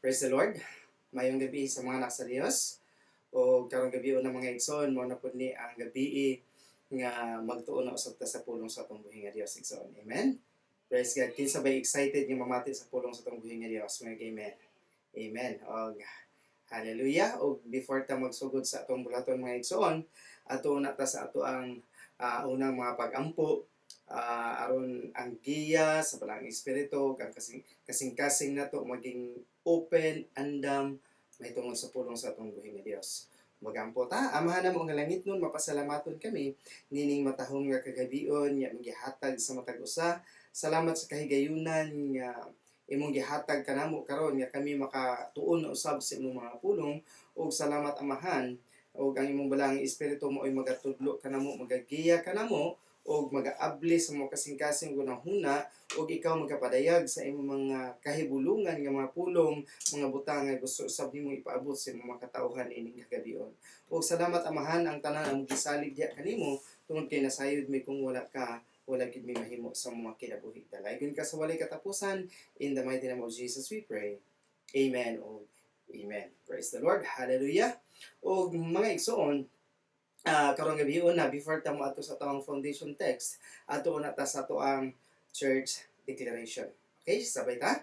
Praise the Lord. Maayong gabi sa mga anak sa Dios. O karong gabi na, mga igsoon, mao na pud ni ang gabi nga magtuon na usab ta sa pulong sa atong buhi nga Dios, igsoon. Amen. Praise God. Kinsa bay excited nga mamati sa pulong sa atong buhi nga Dios? Mga amen. Amen. Og hallelujah. Og before ta magsugod sa atong bulaton, mga igsoon, ato na ta sa ato ang unang mga pag-ampo aron ang giya sa Balaang Espiritu ang kasing kasing-kasing nato maging open, andam mahitungod sa pulong sa atong buhi nga Dios. Magampo ta. Amahan namo nga langitnon, mapasalamaton kami nining matahom nga kagabion nga imong gihatag sa matag usa. Salamat sa kahigayunan nga imong gihatag kanamo karon nga kami makatuon na usab sa imong mga pulong. Ug salamat, Amahan, ug ang imong Balaang Espiritu mo ay magatudlo kanamo, magagiya kanamo ug magaabli sa mga kasing-kasing gunahuna, ug ikaw magapadayag sa imong mga kahibulungan nga mga pulong, mga butang nga gusto usab nimo ipaabot sa imong mga katawhan ining kagabion. Ug salamat, Amahan, ang tanan ang gisalig diha kanimo tungod kay nasayod mi kung wala ka, wala gid mi mahimo sa mga kinabuhi. Dalaygon ka sa walay katapusan. In the mighty name of Jesus we pray. Amen o amen. Praise the Lord. Hallelujah. Ug mga igsoon, karong gabi na, before ta mo ato sa atong foundation text, ato na ta sa ato ang church declaration. Okay, sabay ta.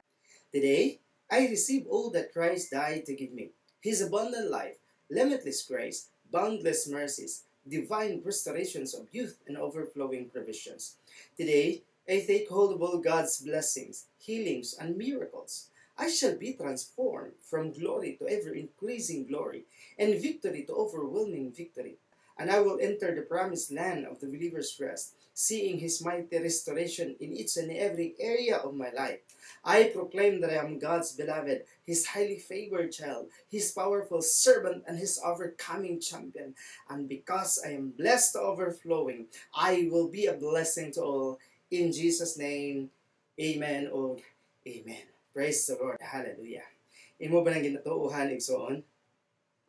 Today, I receive all that Christ died to give me. His abundant life, limitless grace, boundless mercies, divine restorations of youth, and overflowing provisions. Today, I take hold of all God's blessings, healings, and miracles. I shall be transformed from glory to ever increasing glory, and victory to overwhelming victory. And I will enter the promised land of the believer's rest, seeing His mighty restoration in each and every area of my life. I proclaim that I am God's beloved, His highly favored child, His powerful servant, and His overcoming champion. And because I am blessed to overflowing, I will be a blessing to all. In Jesus' name, amen o amen. Praise the Lord. Hallelujah. Imo ba nang ginatuohan, igsoon?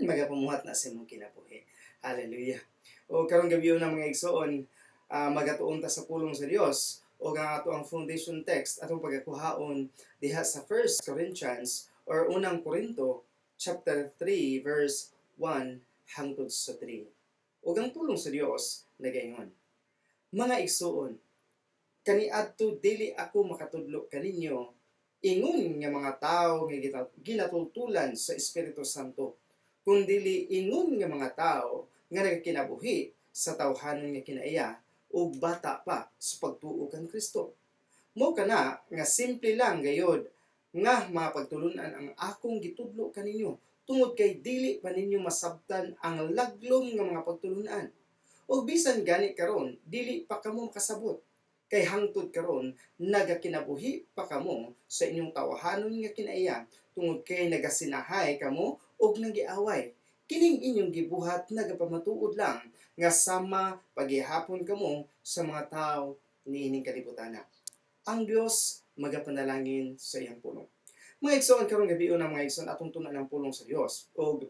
Magapamuhat na sa imong kinabuhi. Hallelujah. O karong gabi na, mga igsoon, magatuon ta sa pulong sa Dios o ang ato ang foundation text atong pagakuhaon diha sa 1 Corinthians or Unang Korinto chapter 3 verse 1 hangtod sa 3. Ug ang pulong sa Dios nagaingon: Mga igsoon, kaniadto dili ako makatudlo kaninyo ingon nga mga tawo nga ginatultulan sa Espiritu Santo, kun dili ingon nga mga tawo nga nagakinabuhi sa tawhanon nga kinaiya ug bata pa sa pagtuo kan Kristo. Mo kana nga simple lang gayod nga mga pagtulunan ang akong gitudlo kaninyo tungod kay dili pa ninyo masabtan ang laglom nga mga pagtulunan. Ug bisan gani karon dili pa kamo makasabot kay hangtod karon nagakinabuhi pa kamo sa inyong tawahanon nga kinaiya tungod kay nagasinahay kamo ug nagiaway. Kining inyong gibuhat nagapamatuod lang nga sama pagihapon kamo sa mga tao niining kalibutan. Ang Dios magapanalangin sa iyang pulong. Mga igsoon, karong gabi na, mga igsoon, atong tun-an ang pulong sa Dios. Og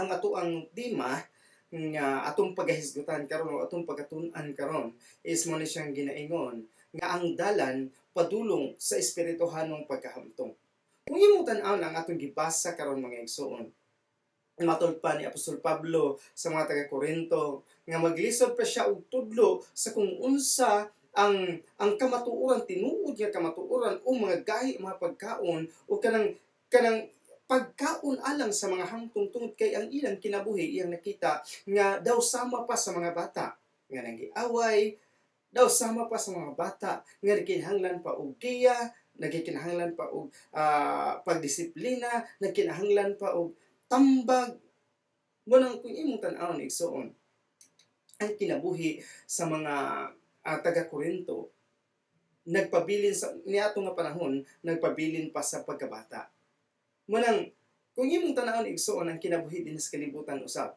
ang ato ang tema nga atong pagahisgutan karon o atong pagatun-an karon is mo ni siyang ginaingon nga ang dalan padulong sa espirituhanong pagkahamtong. Kung imong tan-awon ang atong gibasa karon, mga igsoon, matod pa ni Apostol Pablo sa mga taga Korinto nga maglisod pa siya og tudlo sa kung unsa ang kamatuoran, tinuod nga kamatuoran o mga gahi mga pagkaon o kanang pagkaon alang sa mga hamtong tungod kay ang ilang kinabuhi iyang nakita nga daw sama pa sa mga bata nga nanggiaway, daw sama pa sa mga bata nga nagkinahanglan pa og giya, nagkinahanglan pa og pagdisiplina, nagkinahanglan pa og tambag. Mo nang kung imong tan-awon, igsoon, ang kinabuhi sa mga taga Korinto nagpabilin sa niato nga panahon, nagpabilin pa sa pagkabata. Mo nang kung imong tan-awon, igsoon, ang kinabuhi din sa kalibutan usab,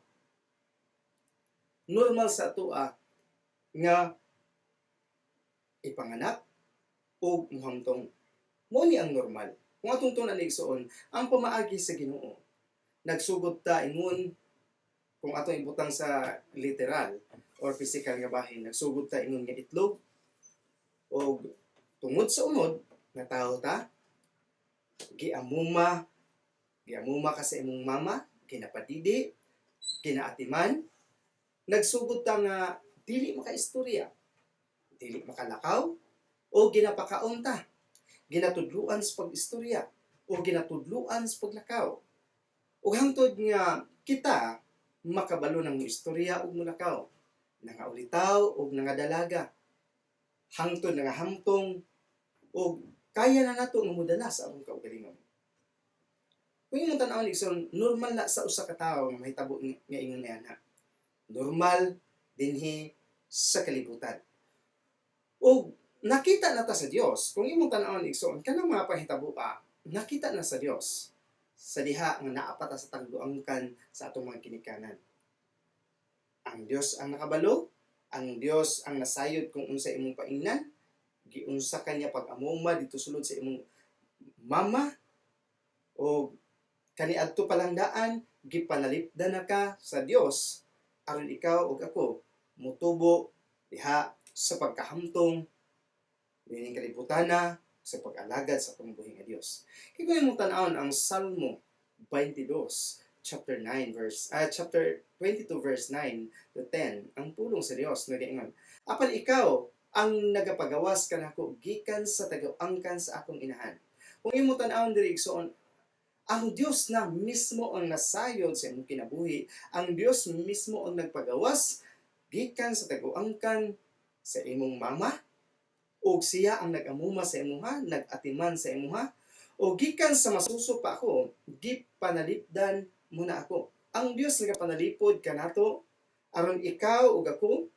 normal sa atoa nga ipanganak o muhamtong. Mo ni ang normal. Kung atong tun-an, igsoon, ang pamaagi sa Ginoo, nagsugod ta ingon, kung atong ibutang sa literal or physical nga bahin, nagsugod ta ingon nga itlog og tungod sa unod nga tao ta giamuma. Giamuma ka sa imong mama, ginapadidi, ginaatiman, nagsugod ta nga dili makaistorya, dili makalakaw, o ginapakaon ta, ginatudluan sa pag-istorya, o ginatudluan sa paglakaw. Ug hangtod nga kita makabalo ng istorya ug mulakaw, nangaulitaw ug nangadalaga, hangtod nangahamtong ug kaya na nato nga modala sa atong kaugalingon. Kung imong tan-awon, igsoon, normal na sa usa ka tawo nga mahitabo nga ingon niana. Normal dinhi sa kalibutan. Ug nakita na ta sa Dios, kung imong tan-awon, igsoon, kanang mga panghitabo nakita na sa Dios sa diha nga naa pa ta sa tagduangkan sa atong mga ginikanan. Ang Dios ang nakabalo, ang Dios ang nasayod kung unsa imong paingnan, giunsa kanya pag-amuma dito sulod sa imong mama, o kaniadto pa lang daan gipanalipdan na ka sa Dios aron ikaw ug ako motubo diha sa pagkahamtong dining kalibutana sa pag-alagad sa atong buhi nga Dios. Kay kung imong tan-awon ang Salmo 22 chapter 9 verse chapter 22 verse 9 to 10, ang pulong sa Dios nagaingon, "Apan ikaw ang nagapagawas kanako gikan sa taguangkan sa akong inahan." Kung imong tan-awon diri, igsoon, ang Dios na mismo ang nasayod sa imong kinabuhi, ang Dios mismo ang nagpagawas gikan sa taguangkan sa imong mama, ug siya ang nag-amuma sa imuha, nag-atiman sa imuha, o gikan sa masuso pa ako, gipanalipdan mo na ako. Ang Dios nagapanalipod kanato aron ikaw ug ako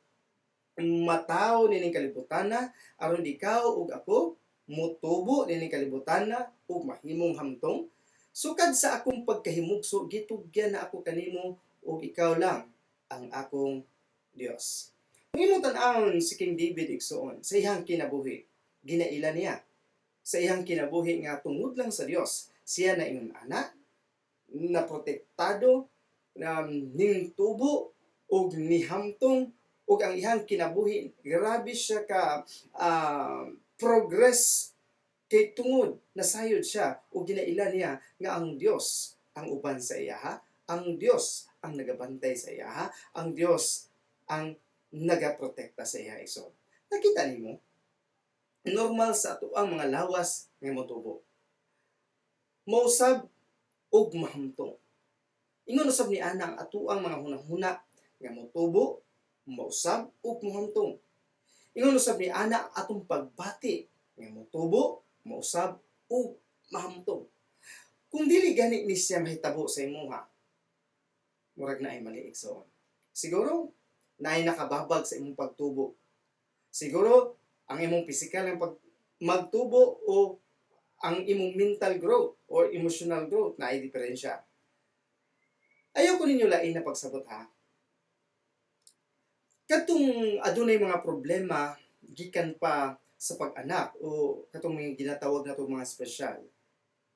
matawo nining kalibutana, aron ikaw ug ako mutubo nining kalibutana ug mahimong hamtong. Sukad sa akong pagkahimugso, gitugyan na ako kanimo ug ikaw lang ang akong Dios. Kung imong tan-awon si King David, igsoon, sa iyang kinabuhi, ginaila niya sa iyang kinabuhi nga tungod lang sa Dios siya na ingon ana, na protektado, na ning tubo ug nihamtong, ug ang iyang kinabuhi grabe siya ka progress kay tungod nasayod siya ug ginaila niya nga ang Dios ang uban sa iyaha, ang Dios ang nagabantay sa iyaha, ang Dios ang nagaprotekta sa iya, igsoon. Nakita nimo, normal sa ato ang mga lawas nga motubo, mausab ug mahamtong. Ingon usab ni ana ang atuang mga hunahuna nga motubo, mausab ug mohamtong. Ingon usab ni ana atong pagbati nga motubo, mausab ug mahamtong. Kung dili gani ni siya mahitabo sa imuha, murag naay mali, igsoon. Siguro naay nakababag sa imong pagtubo. Siguro ang imong pisikal ang pag magtubo o ang imong mental growth or emotional growth naay diferensya. Ayaw ko ninyo lain na pagsabot ha. Katong adunay mga problema gikan pa sa pag-anak o katong mga ginatawag nato mga espesyal.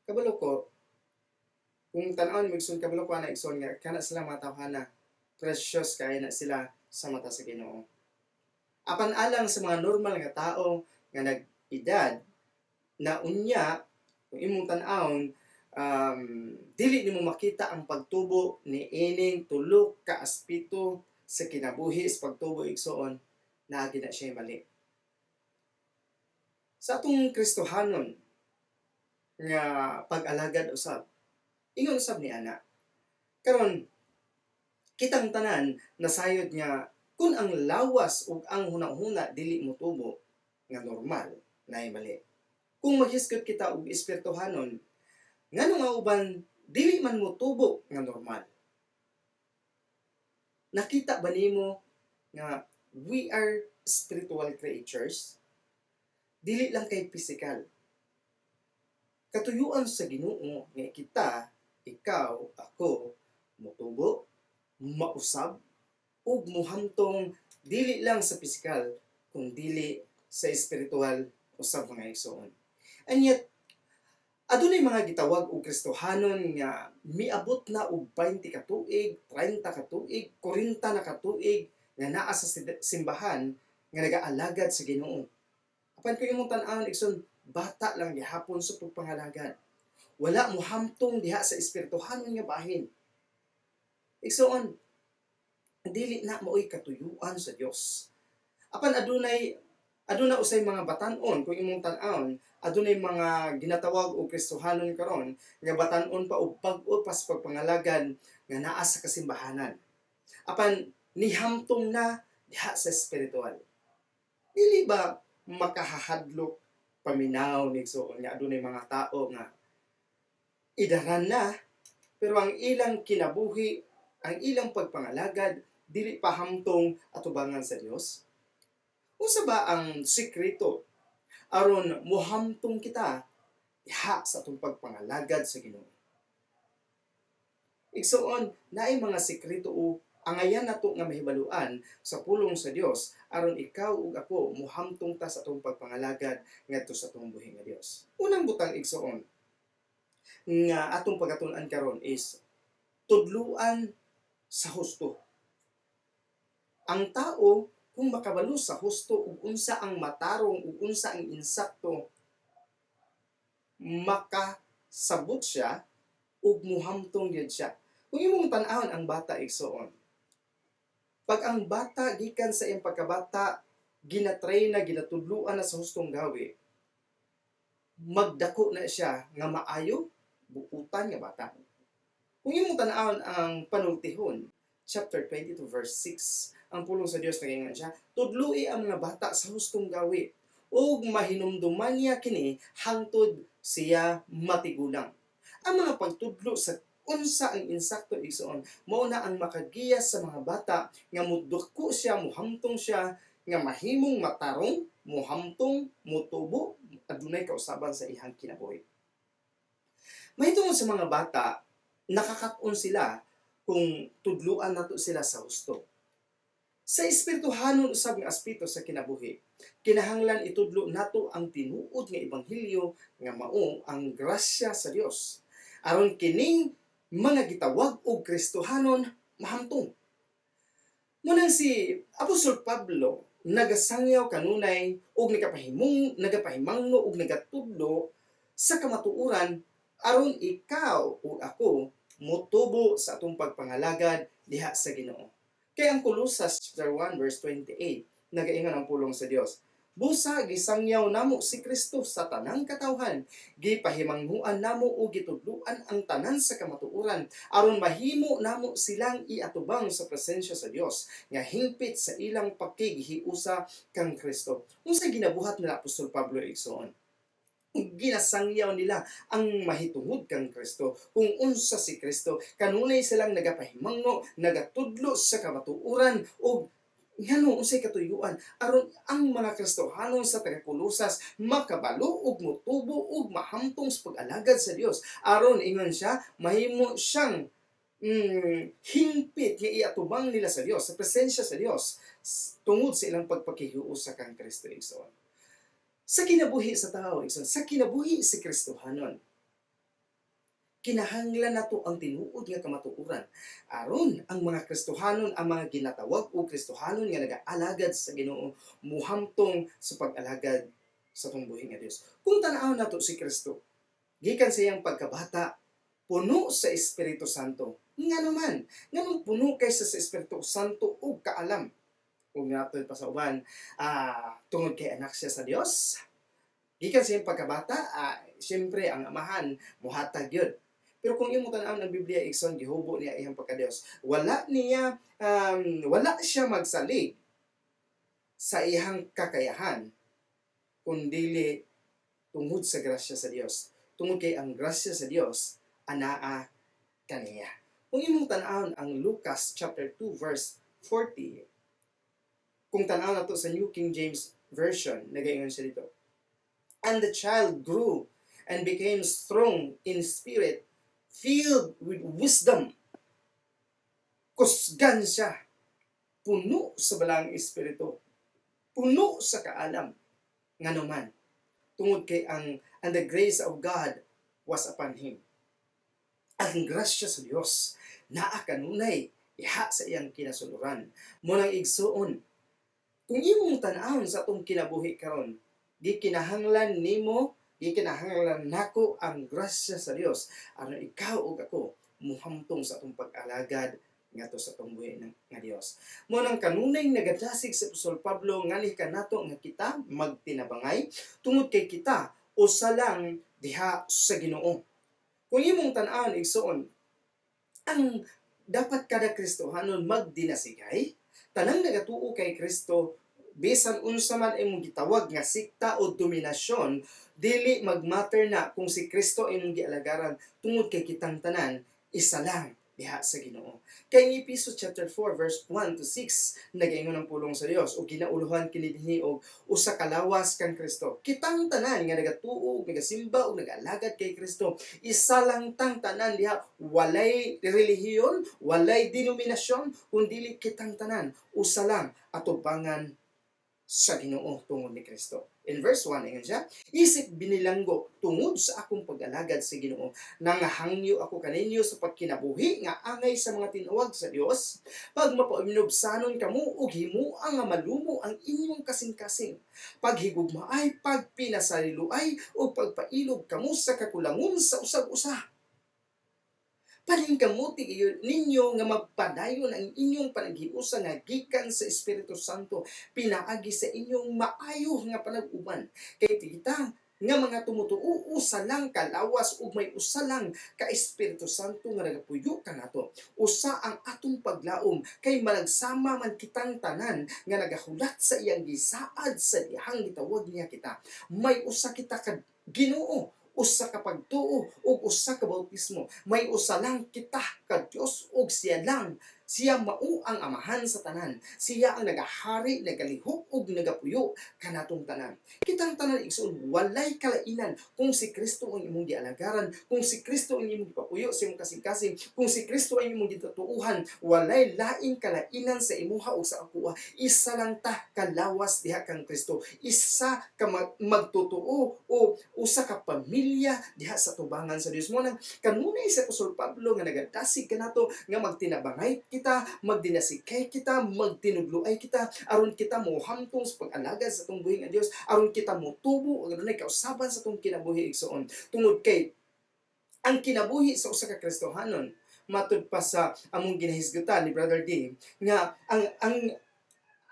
Kabalo ko, kung tan-awon mo, igsoon, kabalo ko ana, igsoon, nga kana sila mga tawhana, precious kaayo na sila sa mata sa Ginoo. Apan alang sa mga normal nga tao nga nag-edad na unya, kung imong tan-awon, dili nimo makita ang pagtubo ni ining tulo ka aspeto sa kinabuhi sa pagtubo, igsoon, naagi na siya mali. Sa atong Kristohanon nga pag-alagad usab, ingon usab ni ana. Karon kitang tanan nasayod nga kung ang lawas ug ang hunahuna dili motubo nga normal, naay mali. Kung maghisgot kita og espirituhanon, ngano nga uban dili man motubo nga normal? Nakita ba nimo nga we are spiritual creatures? Dili lang kay physical. Katuyuan sa Ginoo nga kita, ikaw, ako, motubo, mausab, ug muhamtong dili lang sa physical, kung dili sa espiritual usab, mga igsoon. And yet, adunay mga gitawag og Kristohanon nga miabot na og 20 ka tuig, 30 ka tuig, 40 na ka tuig nga naa sa simbahan nga nagaalagad sa Ginoo. Apan kung imong tan-awon, igsoon, bata lang gihapon sa pagpangalagad. Wala mohamtong diha sa espirituhanon nga bahin. Igsoon, dili na maoy katuyuan sa Dios. Apan aduna usay mga batan-on. Kung imong tan-awon, adunay mga ginatawag og Kristohanon karon nga batan-on pa og bag-o pa sa pagpangalagad nga naa sa kasimbahanan. Apan nihamtong na diha sa espiritual. Dili ba makahahadlok paminaw ni, igsoon, nga adunay mga tao nga idaran na pero ang ilang kinabuhi, ang ilang pagpangalagad, dili pa hamtong atubangan sa Dios? Unsa ba ang sikreto aron mohamtong kita diha sa atong pagpangalagad sa Ginoo? Igsoon, naay mga sikreto o angayan nato nga mahibaluan sa pulong sa Dios aron ikaw ug ako mohamtong ta sa atong pagpangalagad ngadto sa atong buhi nga Dios. Unang butang, igsoon, nga atong pagatun-an karon is tudluan sa husto. Ang tao kung makabalo sa husto ug unsa ang matarong ug unsa ang insakto, makasabot siya ug muhamtong gyud siya. Kung imong tan-awon ang bata, igsoon, pag ang bata gikan sa iyang pagkabata ginatrain na, ginatudluan na sa hustong gawi, magdako na siya nga maayo, buutan nga bata. Kung imong tan-awon ang Panultihon, chapter 22 verse 6, ang pulong sa Dios nagaingon siya, "Tudloi ang mga bata sa hustong gawi ug mahinumduman niya kini hangtod siya matigulang." Ang mga pagtudlo sa unsa ang insakto, igsoon, mao na ang makagiya sa mga bata nga mudako siya, muhamtong siya nga mahimong matarong, muhamtong, mutubo, adunay kausaban sa iyang kinabuhi. Mahitungod sa mga bata, nakakaton sila kung tudluan nato sila sa husto. Sa espirituhanon usab nga aspeto sa kinabuhi, kinahanglan itudlo nato ang tinuod nga ebanghelyo nga mao ang grasya sa Dios, aron kining mga gitawag og Kristohanon mahamtong. Munang si Apostol Pablo nagasangyaw kanunay og nagapahimangno og nagatudlo sa kamatuoran aron ikaw ug ako motubo sa atong pagpangalagad diha sa Ginoo. Kay ang Kolosas chapter 1 verse 28, nagaingon ang pulong sa Dios, "Busa gisangyaw namo si Kristo sa tanang katawhan, gipahimangnuan namo o gitudluan ang tanan sa kamatuoran aron mahimo namo silang iatubang sa presensya sa Dios nga hingpit sa ilang pakighiusa kang Kristo." Unsa ginabuhat nila Apostol Pablo, igsoon? Ginasangyaw nila ang mahitungod kang Kristo, kung unsa si Kristo. Kanunay silang nagapahimangno, nagatudlo sa kamatuoran ug ngano, unsay katuyuan? Aron ang mga Kristohanon sa taga-Kolosas makabalo ug motubo ug mahamtong sa pag-alagad sa Dios, aron ingon siya mahimo siyang hingpit nga iatubang nila sa Dios, sa presensya sa Dios, tungod sa ilang pagpakihiusa kang Kristo, igsoon. Sa kinabuhi sa tao, igsoon, sa kinabuhi si Kristohanon, kinahanglan nato ang tinuod nga kamatuoran aron ang mga Kristohanon, ang mga ginatawag og Kristohanon nga nagaalagad sa Ginoo, muhamtong sa pag-alagad sa atong buhi nga Dios. Kung tan-awon nato si Kristo, gikan sa iyang pagkabata, puno sa Espiritu Santo. Ngano man? Nganong puno kaysa sa Espiritu Santo ug kaalam? Ug natoy pa sa uban, tungod kay anak siya sa Dios. Gikan sa iyang pagkabata, siyempre ang amahan muhatag yun. Pero kung imo tan-awon ang Biblia, igsoon, gihubo niya iyang pagka-Dios. Wala siya magsalig sa iyang kakayahan kundili tungod sa grasya sa Dios. Tungod kay ang grasya sa Dios anaa kaniya. Kung imong tan-awon ang Lucas chapter 2 verse 40, kung tan-awon nato sa New King James Version, nagaingon siya dito, "And the child grew and became strong in spirit, filled with wisdom." Kusgan siya, puno sa Balaang Espiritu, puno sa kaalam. Ngano man? Tungod kay ang and the grace of God was upon him. Ang grasya sa Dios naa kanunay iha sa iyang kinasuluran. Munang igsuon, kung imong tan-awon sa atong kinabuhi karon, di kinahanglan nimo Gikinahanglan nako ang grasya sa Dios aron ikaw ug ako muhamtong sa atong pag-alagad ngadto sa atong buhi ng nga Dios. Mo nang kanunay nagadasig si Apostol Pablo nganhi kanato nga kita magtinabangay tungod kay kita usa lang diha sa Ginoo. Kung imong tan-awon, igsuon, ang dapat kada Kristohanon magdinasigay, tanang nagatuo kay Kristo, bisan unsa man imong gitawag nga sikta o dominasyon, dili magmatter na kung si Kristo imong gialagaran tungod kay kitang tanan isa lang diha sa Ginoo. Kay ang Epeso chapter 4 verse 1 to 6 nagaingon ang pulong sa Dios ug ginauluhan kini dinhi og usa ka lawas kang Kristo. Kitang tanan nga nagatuo ug nagasimba ug nag-alagad kay Kristo, isa lang tang tanan diha, walay relihiyon, walay denominasyon, kundi kitang tanan usa lang atubangan sa Ginoo tungod ni Kristo. In verse 1, ingon siya, "Isip binilanggo tungod sa akong pag-alagad sa Ginoo, nangahangyo ako kaninyo sa pagkinabuhi nga angay sa mga tinuwag sa Dios, pag mapainubsanon kamo ug himua nga malumo ang inyong kasing-kasing, paghigugmaay, pagpinasaliluay ug pagpailog kamo sa kakulangon sa usag-usa. Paningkamuti ninyo nga magpadayon ang inyong panaghiusa nga gikan sa Espiritu Santo pinaagi sa inyong maayo nga panag-uban. Kay kita nga mga tumutuo usa lang kalawas ug may usa lang ka Espiritu Santo nga nagapuyo kanato. Usa ang atong paglaom kay malagsama man kitang tanan nga nagahulat sa iyang gisaad sa dihang gitawag niya kita. May usa kita ka Ginoo, usa ka pagtuo ug usa ka bautismo. May usa lang kita ka Dios ug siya lang, siya mao ang Amahan sa tanan. Siya ang nagahari, nagalihok ug nagapuyo kanatong tanan." Kitang tanan, igsoon, walay kalainan kung si Kristo ang imong gialagaran, kung si Kristo ang imong gipapuyo sa imong kasing-kasing, kung si Kristo ang imong gitutuuhan, walay laing kalainan sa imuha o sa akoa. Isa lang ta kalawas diha kang Kristo. Isa ka magtotoo o usa ka pamilya diha sa tubangan sa Dios. Mo nang kanunay sa Apostol Pablo nga nagadasig kanato nga magtinabangay kita, magdinasikay kita, magtinudloay kita aron kita mohamtong sa pag-alagad sa atong buhi nga Dios, aron kita motubo ug adunay kausaban sa atong kinabuhi, igsoon. Tungod kay ang kinabuhi sa usa ka Kristohanon, matud pa sa among ginahisgutan ni Brother D, nga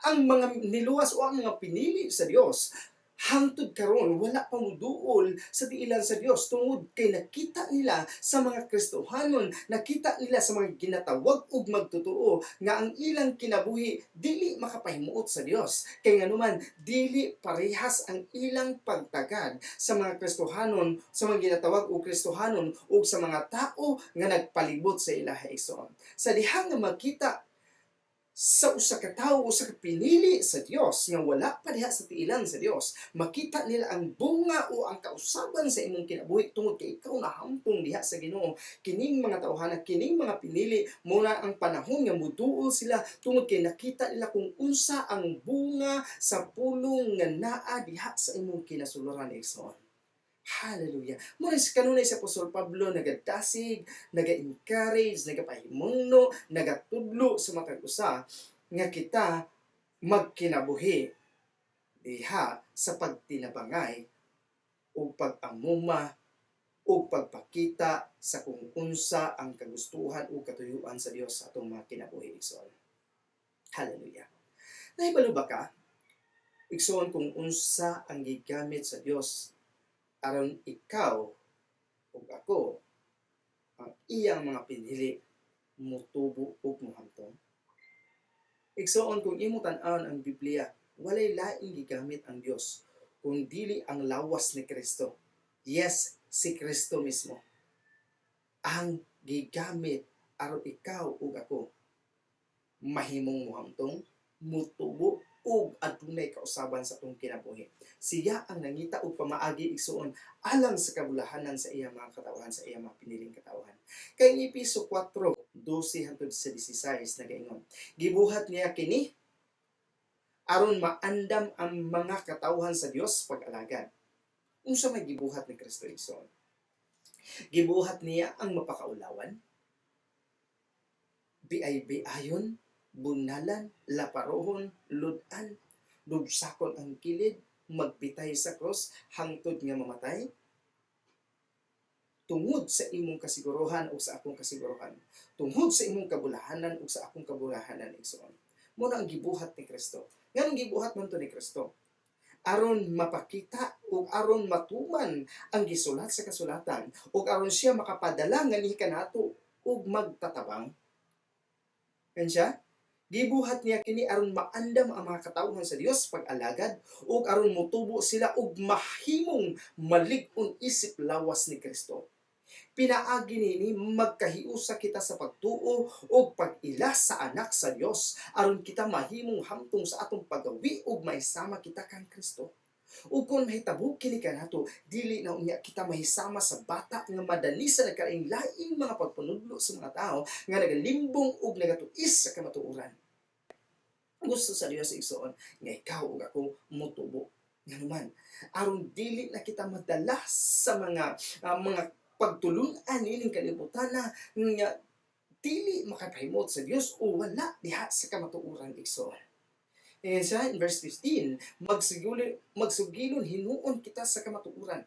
ang mga niluwas o ang mga pinili sa Dios hangtod karon wala pa moduol sa tiilan sa Dios tungod kay nakita nila sa mga Kristohanon, nakita nila sa mga ginatawag og magtotoo nga ang ilang kinabuhi dili makapahimuot sa Dios. Kay nganuman dili parehas ang ilang pagtagad sa mga Kristohanon, sa mga ginatawag og Kristohanon ug sa mga tao nga nagpalibot sa ilaha, igsoon. Sa diha nga makita sa usa ka tawo, usa ka pinili sa Dios nga wala pa diha sa tiilan sa Dios, makita nila ang bunga o ang kausaban sa imong kinabuhi tungod kay ikaw nahamtong diha sa Ginoo, kining mga tawhana, kining mga pinili muna ang panahon nga muduol sila tungod kay nakita nila kung unsa ang bunga sa pulong nga naa diha sa imong kinasuluran, igsoon. Hallelujah. Muna si kanunay si Apostol Pablo nagadasig, naga-encourage, nagapahimungno, nagatudlo sa matag usa nga kita magkinabuhi diha sa pagtinabangay o pag-amuma o pagpakita sa kung unsa ang kagustuhan o katuyuan sa Dios sa atong mga kinabuhi, igsoon. Hallelujah. Nahibalo ba ka, igsoon, kung unsa ang gigamit sa Dios aron ikaw ug ako, ang iyang mga pinili, mutubo ug muhamtong? Igsoon, kung imo tan-awon ang Biblia, walay laing gigamit ang Dios kung dili ang lawas ni Kristo. Yes, si Kristo mismo ang gigamit aron ikaw ug ako mahimong muhamtong, mutubo ug adunay kausaban sa atong kinabuhi. Siya ang nangita og pamaagi, igsuon, alang sa kabulahanan sa iyang mga katawhan, sa iyang mga piniling katawhan. Kay ang Epeso 4:12 hangtod sa 16 nagaingon, "Gibuhat niya kini aron maandam ang mga katawhan sa Dios pag-alagad." Unsa may gibuhat ni Kristo, igsoon? Gibuhat niya ang mapakaulawan, biay-biayon, bunalan, laparohon, ludan, dugsakon ang kilid, magbitay sa krus hangtod nga mamatay? Tungod sa imong kasiguruhan o sa akong kasiguruhan, tungod sa imong kabulahanan o sa akong kabulahanan, igsoon. Mao na ang gibuhat ni Kristo. Nganong gibuhat man to ni Kristo? Aron mapakita ug aron matuman ang gisulat sa kasulatan ug aron siya makapadala nganhi kanato ug magtatabang. Kan siya? Gibuhat niya kini aron maandam ang mga katawhan sa Dios pag-alagad ug aron motubo sila ug mahimong malig-on isip lawas ni Kristo. Pinaagi niini magkahiusa kita sa pagtuo ug pag-ila sa anak sa Dios aron kita mahimong hamtong sa atong pagawi ug maisama kita kang Kristo. Ug kung mahitabo kini kanato, dili na unya kita mahisama sa bata nga madali sa nagkalain-laing mga pagpanudlo sa mga tao nga nagalimbong ug nagatuis sa kamatuoran. Gusto sa Dios, igsoon, nga ikaw ug ako motubo. Nganuman, aron dili na kita madala sa mga pagtulun-an niining kalibutan na nga dili makapahimot sa Dios o wala diha sa kamatuoran, igsoon. And siya in verse 15, magsugilon hinuon kita sa kamatuoran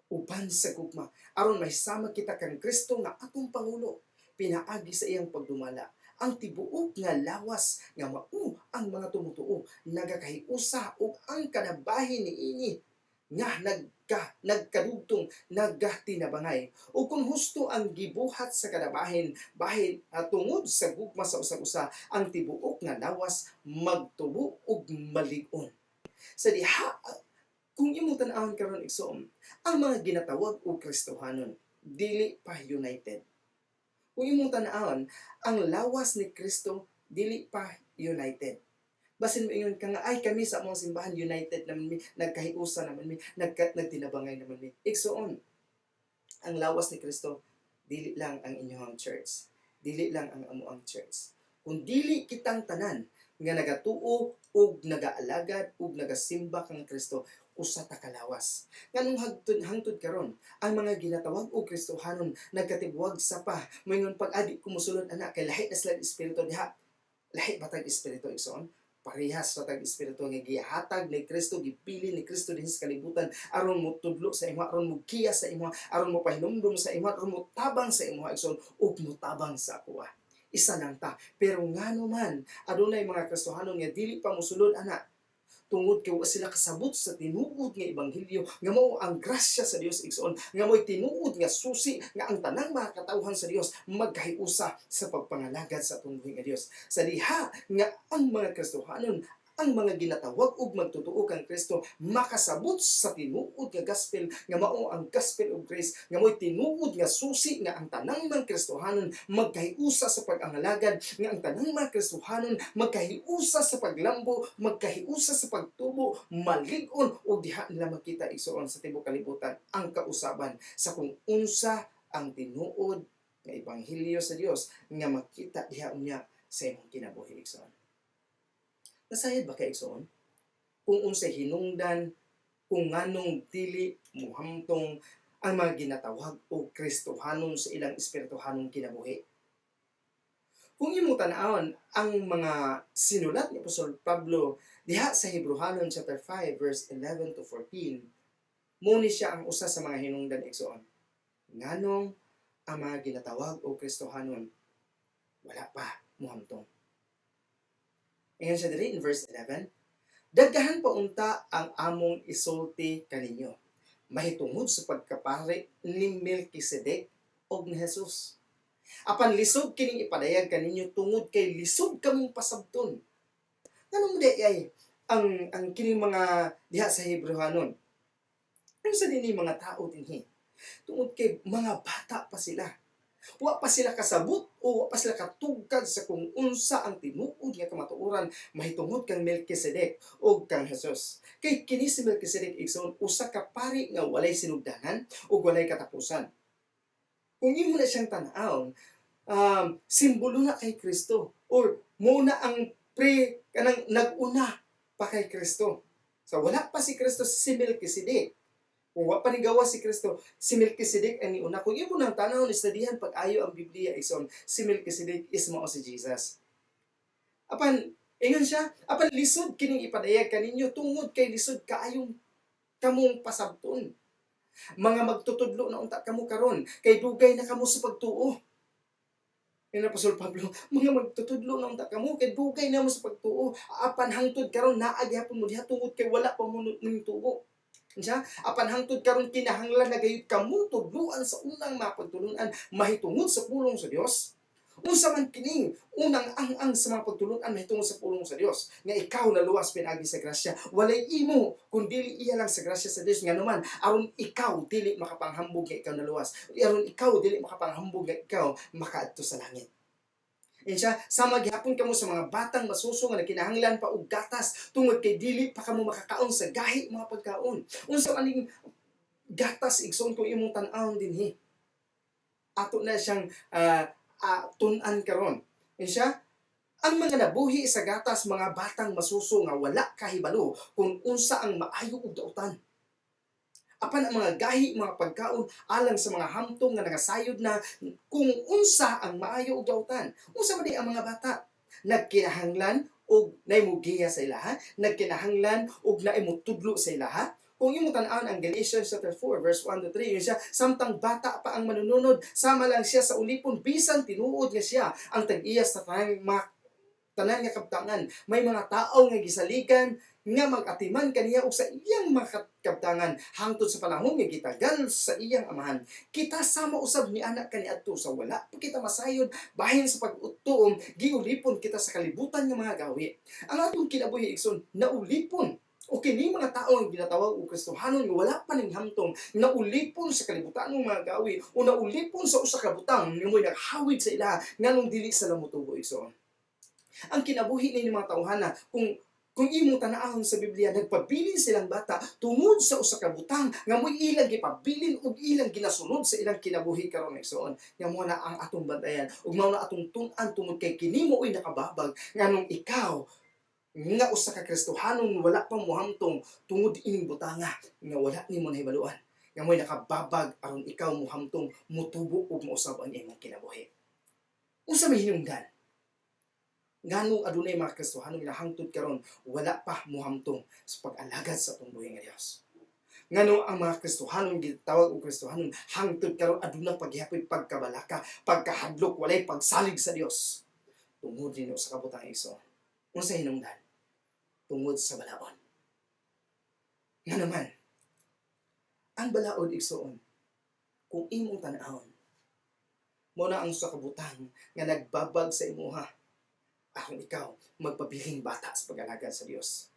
uban sa gugma aron mahisama kita kang Kristo nga atong pangulo pinaagi sa iyang pagdumala. Ang tibuok nga lawas nga mao ang mga tumutuo nagakahiusa ug ang kadabahin niini nga nagkadugtong nagatinabangay. Ug kung husto ang gibuhat sa kadabahin bahin tungod sa gugma sa usag-usa, ang tibuok nga lawas magtubo ug malig-on. Sa diha kung imong tan-awon karon, igsoon, ang mga ginatawag og Kristohanon dili pa united. Kung imong tan-awon, ang lawas ni Kristo dili pa united. Basin moingon ka nga, "Ay, kami sa among simbahan united naman mi, nagkahiusa naman mi, nagtinabangay naman mi." Igsoon, ang lawas ni Kristo dili lang ang inyong church, dili lang ang amoang church. Kung dili kitang tanan nga nagatuo ug nagaalagad ug nagasimba kang Kristo, usa ta ka lawas. Nganong hangtod karon ang mga ginatawag og Kristohanon nagkatibwag sa pa, moingon pag adi ko mosulod ana kay lahi na sila espiritu diha. Lahi ba tag espiritu, igsoon? Parehas sa tag espiritu nga gihatag ni Kristo, gipili ni Kristo dinhi sa kalibutan aron motudlo sa imo, aron mogiya sa imo, aron mo pahinumdum sa imo, aron motabang sa imo, igsoon, ug motabang sa akoa. Isa lang ta. Pero ngano man adunay mga Kristohanon nga dili pa mosulod ana? Tungod kay wa sila kasabot sa tinuod nga ebanghelyo nga mao ang grasya sa Dios, igsoon, nga mo'y tinuod nga susi nga ang tanang mga katawhan sa Dios magkahiusa sa pagpangalagad sa atong buhi nga Dios. Sa diha nga ang mga Kristohanon, ang mga ginatawag og magtotoo kang Kristo, makasabot sa tinuod nga gospel nga mao ang gospel of grace nga mo'y tinuod nga susi nga ang tanang mga Kristohanon magkahiusa sa pag-angalagad, nga ang tanang mga Kristohanon magkahiusa sa paglambo, magkahiusa sa pagtubo, malig-on, ug diha nila makita, igsoon, sa tibuok kalibutan ang kausaban sa kung unsa ang tinuod nga ebanghelyo sa Dios nga makita diha unya sa imong kinabuhi, igsoon. Nasayod ba kay, igsoon, kung unsay hinungdan kung nganong dili muhamtong ang mga ginatawag og Kristohanon sa ilang espirituhanong kinabuhi? Kung imong tan-awon ang mga sinulat ni Apostol Pablo diha sa Hebreohanon chapter 5 verse 11 to 14, mo ni siya ang usa sa mga hinungdan, igsoon, nganong ang mga ginatawag og Kristohanon wala pa muhamtong. Ingon siya diri in verse 11, "Daghan pa unta ang among isulti kaninyo mahitungod sa pagkapari ni Melchizedek og ni Jesus. Apan lisod kining ipadayag kaninyo tungod kay lisod kamong pasabton." Nganong di ay ang kining mga diha sa Hebreohanon? Ano sa dinhi mga tao dinhi? Tungod kay mga bata pa sila. Wa pa sila kasabot o wa pa sila katugkad sa kung unsa ang tinuod nga kamatuoran mahitungod kang Melchizedek o kang Jesus. Kay kini si Melchizedek, igsoon, usa ka pari nga walay sinugdanan ug walay katapusan. Kung imo na siyang tan-awon, simbolo na kay Kristo or mo na ang pre kanang nag-una pa kay Kristo. So wala pa si Kristo, si Melchizedek. Kung wa pa ni gawa si Kristo, si Melchizedek ang niuna. Kung imo nang tan-awon, istudihan pag-ayo ang Biblia, igsoon, si Melchizedek is mao si Jesus. Apan Ingon siya, apan lisod kining ipadayag kaninyo tungod kay lisod kaayong kamong pasabton. Mga magtutudlo na unta kamo karon kay dugay na kamo sa pagtuo. Ingon Apostol Pablo, mga magtutudlo na unta kamo kay dugay na mo sa pagtuo, apan hangtod karon naa gihapon mo diha tungod kay wala pa mo tubo. Siya, apan hangtod karon kinahanglan na gayud kamo tudloan sa unang mga pagtulunan mahitungod sa pulong sa Dios. Unsa man kining unang ang-ang sa mga pagtulunan mahitungod sa pulong sa Dios, nga ikaw naluwas pinaagi sa grasya, walay imo kun dili iya lang sa grasya sa Dios? Nganuman, aron ikaw dili makapanghambog nga ikaw naluwas, aron ikaw dili makapanghambog nga ikaw makaadto sa langit. Siya, sama gihapon kamo sa mga batang masuso nga nagkinahanglan pa og gatas tungod kay dili pa kamo makakaon sa gahi mga pagkaon. Unsa man ning gatas, igsoon, kung imong tan-awon dinhi? Ato na siyang tun-an karon. Siya, ang mga nabuhi sa gatas mga batang masuso nga wala kahibalo kung unsa ang maayo ug dautan. Apan ang mga gahi mga pagkaon alang sa mga hamtong nga nagasayod na kung unsa ang maayo ug dautan. Unsa man di ang mga bata? Nagkinahanglan og naimugiya sa ilaha, nagkinahanglan og naimutudlo sa ilaha. Kung imong tan-awon ang Galatians chapter 4 verse 1 to 3, yun siya, samtang bata pa ang manununod, sama lang siya sa ulipon bisan tinuod nga siya ang tag-iya sa tanang mga tanan nga kabtangan. May mga tao nga gisaligan nga mag-atiman kaniya og sa iyang mga kabtangan hangtod sa panahon nga gitagal sa iyang amahan. Kita sama usab ni anak kaniadto sa wala pa kita masayod bahin sa pag-utuom, giulipon kita sa kalibutan nga mga gawi. Ang atong kinabuhi, igsoon, naulipon o kini mga tao ang ginatawag og Kristohanon nga wala pa ning hamtong, naulipon sa kalibutan ng mga gawi o naulipon sa usa ka butang nga mo'y naghawid sa ila nganong dili sila motubo, igsoon. Ang kinabuhi ni mga tawhana, kung imong tan-awon sa Biblia, nagpabilin silang bata tungod sa usa ka butang nga mo'y ilang gipabilin ug ilang ginasunod sa ilang kinabuhi karon, igsoon. Nga mo na ang atong bantayan ug mao na atong tun-an tungod kay kini mo'y nakababag nganong ikaw nga usa ka Kristohanon wala pa mohamtong tungod ining butanga nga wala nimo nahibaluan nga mo'y nakababag aron ikaw mohamtong, motubo ug mousab ang imong kinabuhi. Unsa may hinungdan nganong adunay mga Kristohanon nga hangtod karon wala pa mohamtong sa pag-alagad sa atong buhi nga Dios? Ngano ang mga Kristohanon gitawag og Kristohanon hangtod karon aduna paghiapoy pagkabalaka, pagkahadlok, walay pagsalig sa Dios? Tungod nino sa kabutang, igsoon. Unsa hinungdan? Tungod sa balaod. Nga naman, ang balaod, igsoon, kung imong tan-awon, mo na ang sa kabutang nga nagbabag sa imuha aron ikaw magpabiling bata sa pag-alagad sa Dios.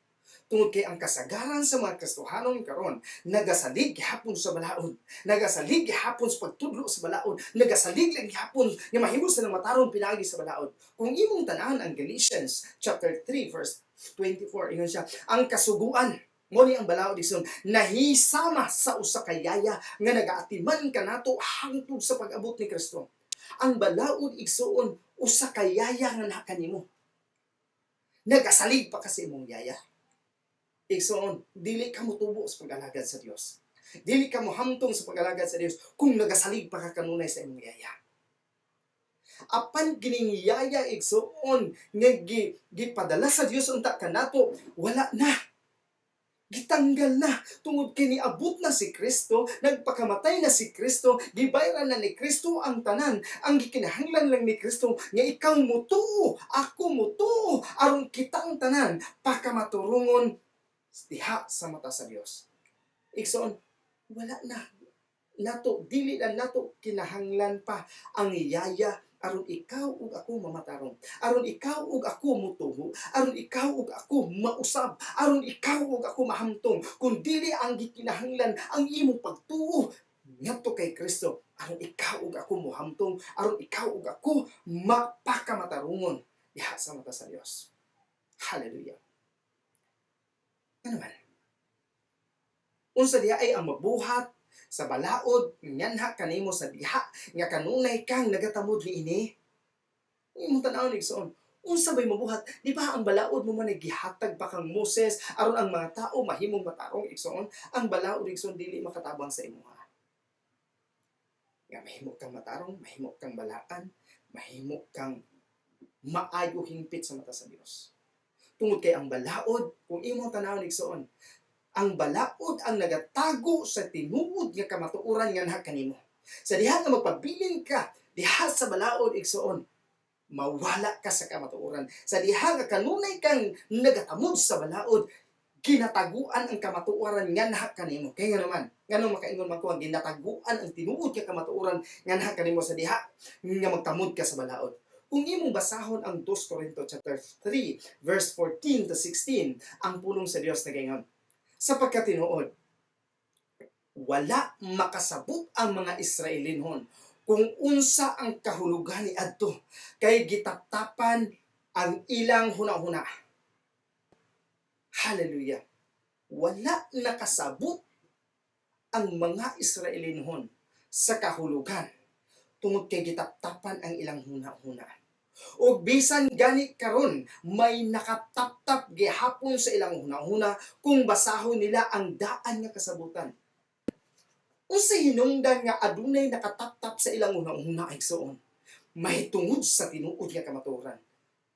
Tungod kay ang kasagaran sa mga Kristohanon karon nagasalig gihapon sa balaod, nagasalig gihapon sa pagtudlo sa balaod, nagasalig lang gihapon nga mahimo silang matarong pinaagi sa balaod. Kung imong tan-awon ang Galatians chapter 3 verse 24, ingon siya, ang kasuguan, mo ni ang balaod, igsoon, nahisama sa usa ka yaya nga nagaatiman kanato hangtod sa pag-abot ni Kristo. Ang balaod, igsoon, usa ka yaya nga naa kanimo. Nagasalig pa kasi imong yaya. Igsoon, dili ka motubo sa pag-alagad sa Dios. Dili ka mohamtong sa pag-alagad sa Dios kung nagasalig pa ka kanunay sa imong yaya. Apan kining yaya, igsoon, nga gipadala sa Dios unta kanato, wala na. Gitanggal na tungod kay niabot na si Kristo, nagpakamatay na si Kristo, gibayran na ni Kristo ang tanan. Ang gikinahanglan lang ni Kristo nga ikaw mutuo, ako mutuo, aron kitang tanan pakamaturungon diha sa mata sa Dios. Igsoon, wala na nato, dili na nato kinahanglan pa ang yaya aron ikaw ug ako mamatarong, aron ikaw ug ako mutubo, aron ikaw ug ako mausab, aron ikaw ug ako mahamtong, kun dili ang gikinahanglan ang imong pagtuo ngadto kay Kristo aron ikaw ug ako mohamtong, aron ikaw ug ako mapakamatarungon diha sa mata sa Dios. Hallelujah. Ano man, unsa diha ay ang mabuhat sa balaod nganha kanimo sa diha nga kanunay kang nagatamod niini? Imong tan-awon, igsoon, unsa bay mabuhat? Di ba ang balaod mo man ay gihatag pa kang Moses aron ang mga tao mahimong matarong, igsoon? Ang balaod, igsoon, dili makatabang sa imuha nga mahimo kang matarong, mahimo kang balaan, mahimo kang maayo hingpit sa mata sa Dios. Tungod kay ang balaod, kung imong tanawon, igsoon, ang balaod ang nagatago sa tinuod nga kamatuoran nga naa kanimo. Sa diha nga magpabilin ka diha sa balaod, igsoon, mawala ka sa kamatuoran. Sa diha nga kanunay kang nagatamod sa balaod, ginataguan ang kamatuoran nga naa kanimo. Kay nga naman, nganong makaingon man ko ang ginataguan ang tinuod nga kamatuoran nga naa kanimo sa diha nga magtamod ka sa balaod? Kung imong basahon ang 2 Corinto chapter 3 verse 14 to 16, ang pulong sa Dios nagaingon, "Sapagkat tinuod, wala makasabot ang mga Israelinhon kung unsa ang kahulugan ni adto, kay gitaptapan ang ilang hunahuna." Hallelujah. Wala nakasabot ang mga Israelinhon sa kahulugan tungod kay gitaptapan ang ilang huna-huna. Og bisan gani karon may nakataptap gihapon sa ilang huna-huna kung basahon nila ang daan nga kasabutan. Unsa hinungdan nga adunay nakataptap sa ilang huna-huna, igsoon? Mahitungod sa tinuod nga kamatuoran.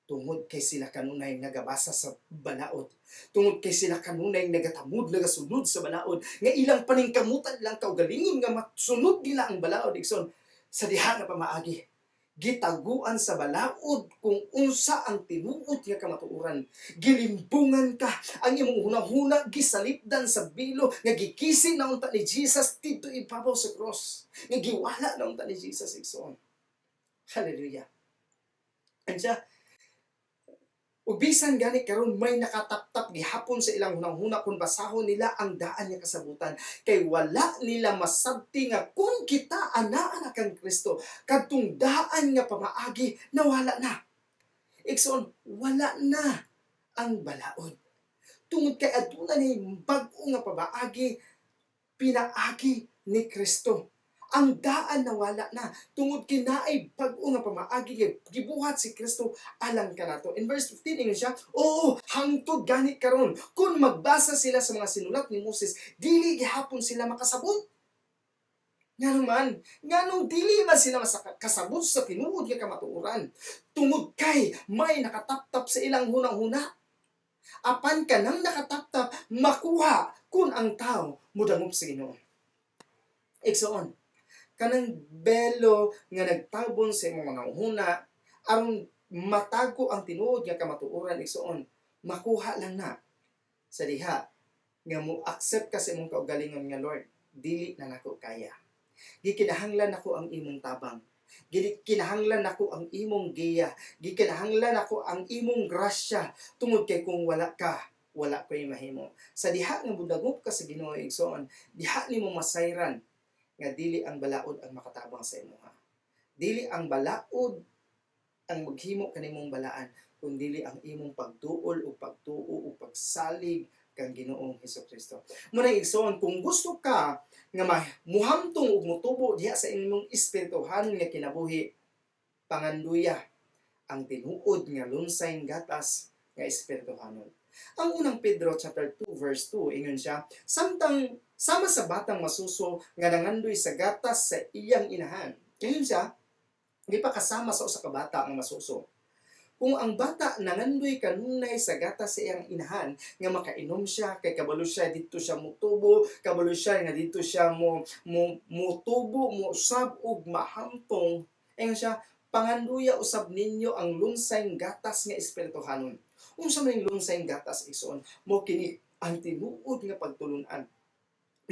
Tungod kay sila kanunay nagabasa sa balaod. Tungod kay sila kanunay nagatamod, nagasunod sa balaod. Nga ilang paningkamutan lang kaugalingon nga masunod nila ang balaod, igsoon. Sa diha nga pamaagi, gitaguan sa balaod kung unsa ang tinuod nga kamatuoran. Gilimbungan ka, ang imong hunahuna gisalipdan sa bilo nga gikisi na unta ni Jesus didto ibabaw sa cross. Nga giwala na unta ni Jesus, igsoon. Hallelujah. Anya, ug bisan gani karon may nakataptap gihapon sa ilang hunahuna kung basahon nila ang daan nga kasabutan, kay wala nila masabti nga kung kita anaa na kang Kristo, kadtong daan nga pamaagi nawala na. Igsoon, wala na ang balaod. Tungod kay aduna ni bag-o nga pamaagi pinaagi ni Kristo. Ang daan nawala na tungod kay naay bag-o nga pamaagi nga gibuhat si Kristo alang kanato. In verse 15, ingon siya, "Oo, hangtod gani karon kung magbasa sila sa mga sinulat ni Moses, dili gihapon sila makasabot." Ngano man, nganong dili man sila kasabot sa tinuod nga kamatuoran? Tungod kay may nakataptap sa ilang hunang-huna. Apan kanang nakataptap makuha kung ang tao mudangop sa Ginoo. Igsoon, kanang belo nga nagtabon sa imong mga huna aron matago ang tinuod nga kamatuoran, igsoon, makuha lang na sa diha nga mo accept ka sa imong kaugalingon nga, "Lord, dili na nako kaya. Gikinahanglan nako ang imong tabang. Gikinahanglan nako ang imong giya. Gikinahanglan nako ang imong grasya tungod kay kung wala ka, wala ko'y mahimo." Sa diha nga mudangop ka sa Ginoo, igsoon, diha nimo masayran nga dili ang balaod ang makatabang sa imuha. Dili ang balaod ang maghimo kanimong balaan, kun dili ang imong pagduol o pagtuo o pagsalig kang Ginoong Hesus Kristo. Muna, igsoon, kung gusto ka nga muhamtong ug mutubo diha sa imong espirituhanon nga kinabuhi, panganduya ang tinuod nga lunsay gatas nga espirituhanon. Ang Unang Pedro chapter 2 verse 2, ingon siya, "Samtang sama sa batang masuso nga nangandoy sa gatas sa iyang inahan." Ingon siya, gipakasama sa usa ka bata nga masuso. Kung ang bata nangandoy kanunay sa gatas sa iyang inahan nga makainom siya kay kabalo siya didto siya mutubo, kabalo siya nga didto siya mo mo mutubo, mousab ug mahamtong. Ingon siya, "Panganduya usab ninyo ang lunsay gatas nga espirituhanon." Unsa man yung lunsay gatas, igsoon? Mao kini ang tinuod nga pagtulunan.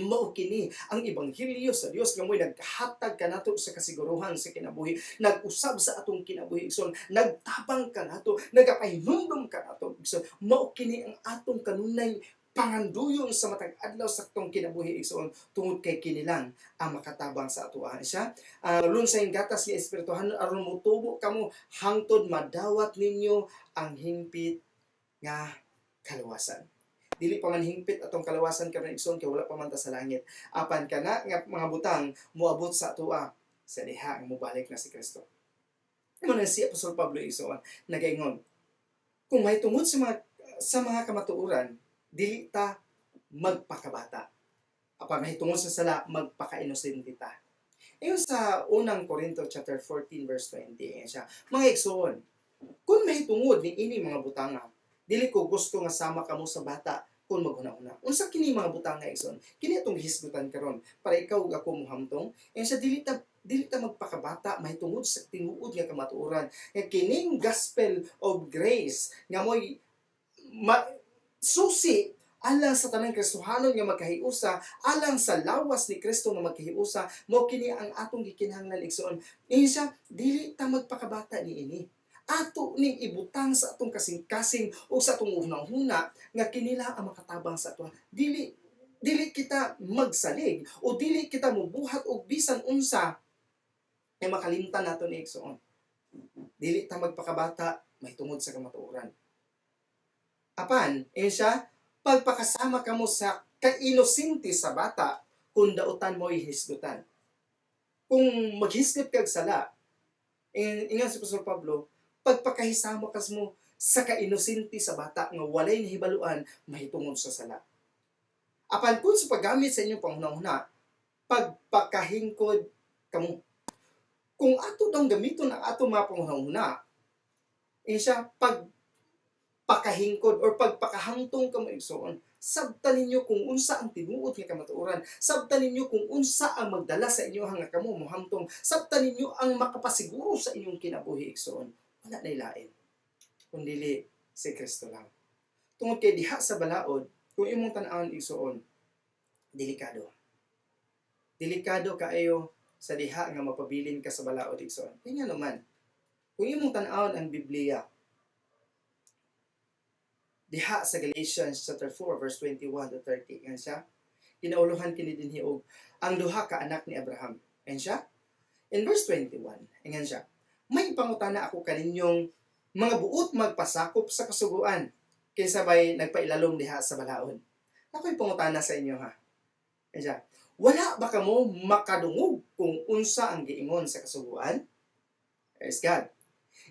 Mao kini ang ebanghelyo sa Dios nga mo'y naghatag kanato sa kasiguruhan sa kinabuhi, nag-usab sa atong kinabuhi, igsoon, nagtabang kanato, nagapahinumdom kanato, igsoon. Mao kini ang atong kanunay panganduyon sa matag adlaw sa atong kinabuhi, igsoon, tungod kay kini lang ang makatabang sa atoa siya. Lunsay gatas nga espirituhanon aron motubo kamo hangtod madawat ninyo ang hingpit nga kaluwasan. Dili pa man hingpit atong kalawasan karon, igsoon, kay wala pa man ta sa langit. Apan kana nga mga butang moabot sa atoa sa diha nga mobalik na si Kristo. Mao na si Apostol Pablo, igsoon, nagaingon, kung may tungod sa mga kamatuoran, dili ta magpakabata. Apan mahitungod sa sala, magpakainosente ta. Ingon sa Unang Korinto chapter 14 verse 20, ingon siya, "Mga igsoon, kung mahitungod ni ini mga butanga, Dili ko gusto nga sama kamo sa bata kung maghuna-huna. Unsa kini mga butang nga, igsoon? Kini atong gihisgutan karon para ikaw ug ako mohamtong. And sa dili ta magpakabata mahitungod sa tinuod nga kamatuoran nga kining gospel of grace nga mo'y susi alang sa tanang Kristohanon nga magkahiusa, alang sa lawas ni Kristo nga magkahiusa, mao kini ang atong gikinahanglan, igsoon. Ingon siya, dili ta magpakabata niini. Ato ning ibutang sa atong kasing-kasing o sa atong hunahuna nga kinila ang makatabang sa ato. Dili dili kita magsalig o dili kita mubuhat og bisan unsa nga makalimtan nato ni, igsoon. Dili ta magpakabata mahitungod sa kamatuoran. Apan, ingon siya, pagpakasama kamo sa kainosente sa bata, kung dautan mo'y hisgutan. Kung maghisgot kag sala, ingon si Pastor Pablo, pagpakahisama kas mo sa kainosente sa bata nga walay nahibaluan mahitungod sa sala. Apan kung sa paggamit sa inyong panghuna-huna, pagpakahingkod kamo. Kung ato daw gamiton ang ato mga panghuna-huna, ingon siya, pagpakahingkod or pagpakahamtong kamo, igsoon. Sabta ninyo kung unsa ang tinuod nga kamatuoran. Sabta ninyo kung unsa ang magdala sa inyo nga kamo mohamtong. Sabta ninyo ang makapasiguro sa inyong kinabuhi, igsoon. Wala na lain kung dili si Kristo lang. Tungod kay diha sa balaod, kung imong tan-awon, igsoon, delikado. Delikado kaayo sa diha nga mapabilin ka sa balaod, igsoon. Kaya nga naman, kung imong tan-awon ang Biblia, diha sa Galatians chapter 4 verse 21 to 30, ingon siya, ginauluhan kini dinhi og ang duha ka anak ni Abraham. Ingon siya, in verse 21, ingon siya, "May pangutana ako kaninyong mga buot magpasakop sa kasuguan, kinsa bay nagpailalom diha sa balaod? Ako'y pangutana sa inyo ha." Ingon siya, "Wala ba kamo makadungog kung unsa ang giingon sa kasuguan?" Praise God.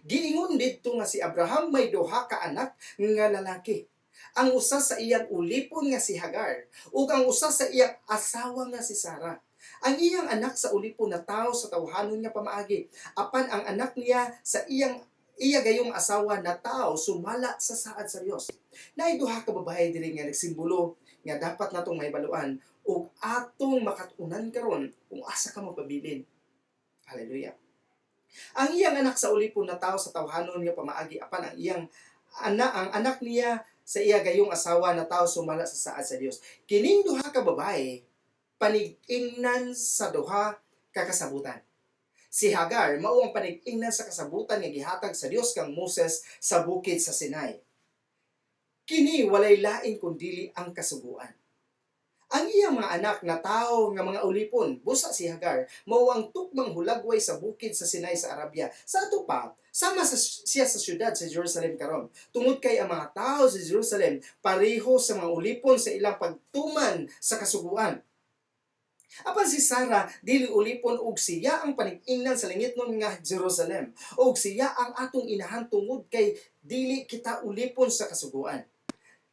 Giingon didto nga si Abraham may duha ka anak nga lalaki. Ang usa sa iyang ulipon nga si Hagar ug ang usa sa iyang asawa nga si Sarah. Ang iyang anak sa ulipon natawo sa tawhanon nga pamaagi. Apan ang anak niya sa iyang iya gayong asawa natawo sumala sa saad sa Dios. Naay duha ka babae diri nga nagsimbolo nga dapat natong mahibaluan ug atong makat-unan karon kung asa ka magpabilin. Hallelujah. Ang iyang anak sa ulipon natawo sa tawhanon nga pamaagi, apan ang anak niya sa iya gayong asawa natawo sumala sa saad sa Dios. Kining duha ka babae panig-ingnan sa duha ka kasabutan. Si Hagar mao ang panig-ingnan sa kasabutan nga gihatag sa Dios kang Moses sa bukid sa Sinai. Kini walay lain kundili ang kasuguan. Ang iyang mga anak natawo nga mga ulipon, busa si Hagar, mao ang tukmang hulagway sa bukid sa Sinai sa Arabia. Sa ato pa, sama siya sa syudad sa Jerusalem karon. Tungod kay ang mga tao sa Jerusalem pareho sa mga ulipon sa ilang pagtuman sa kasuguan. Apan si Sara dili ulipon ug siya ang panig-ingnan sa langitnon nga Jerusalem. Ug siya ang atong inahan tungod kay dili kita ulipon sa kasuguan.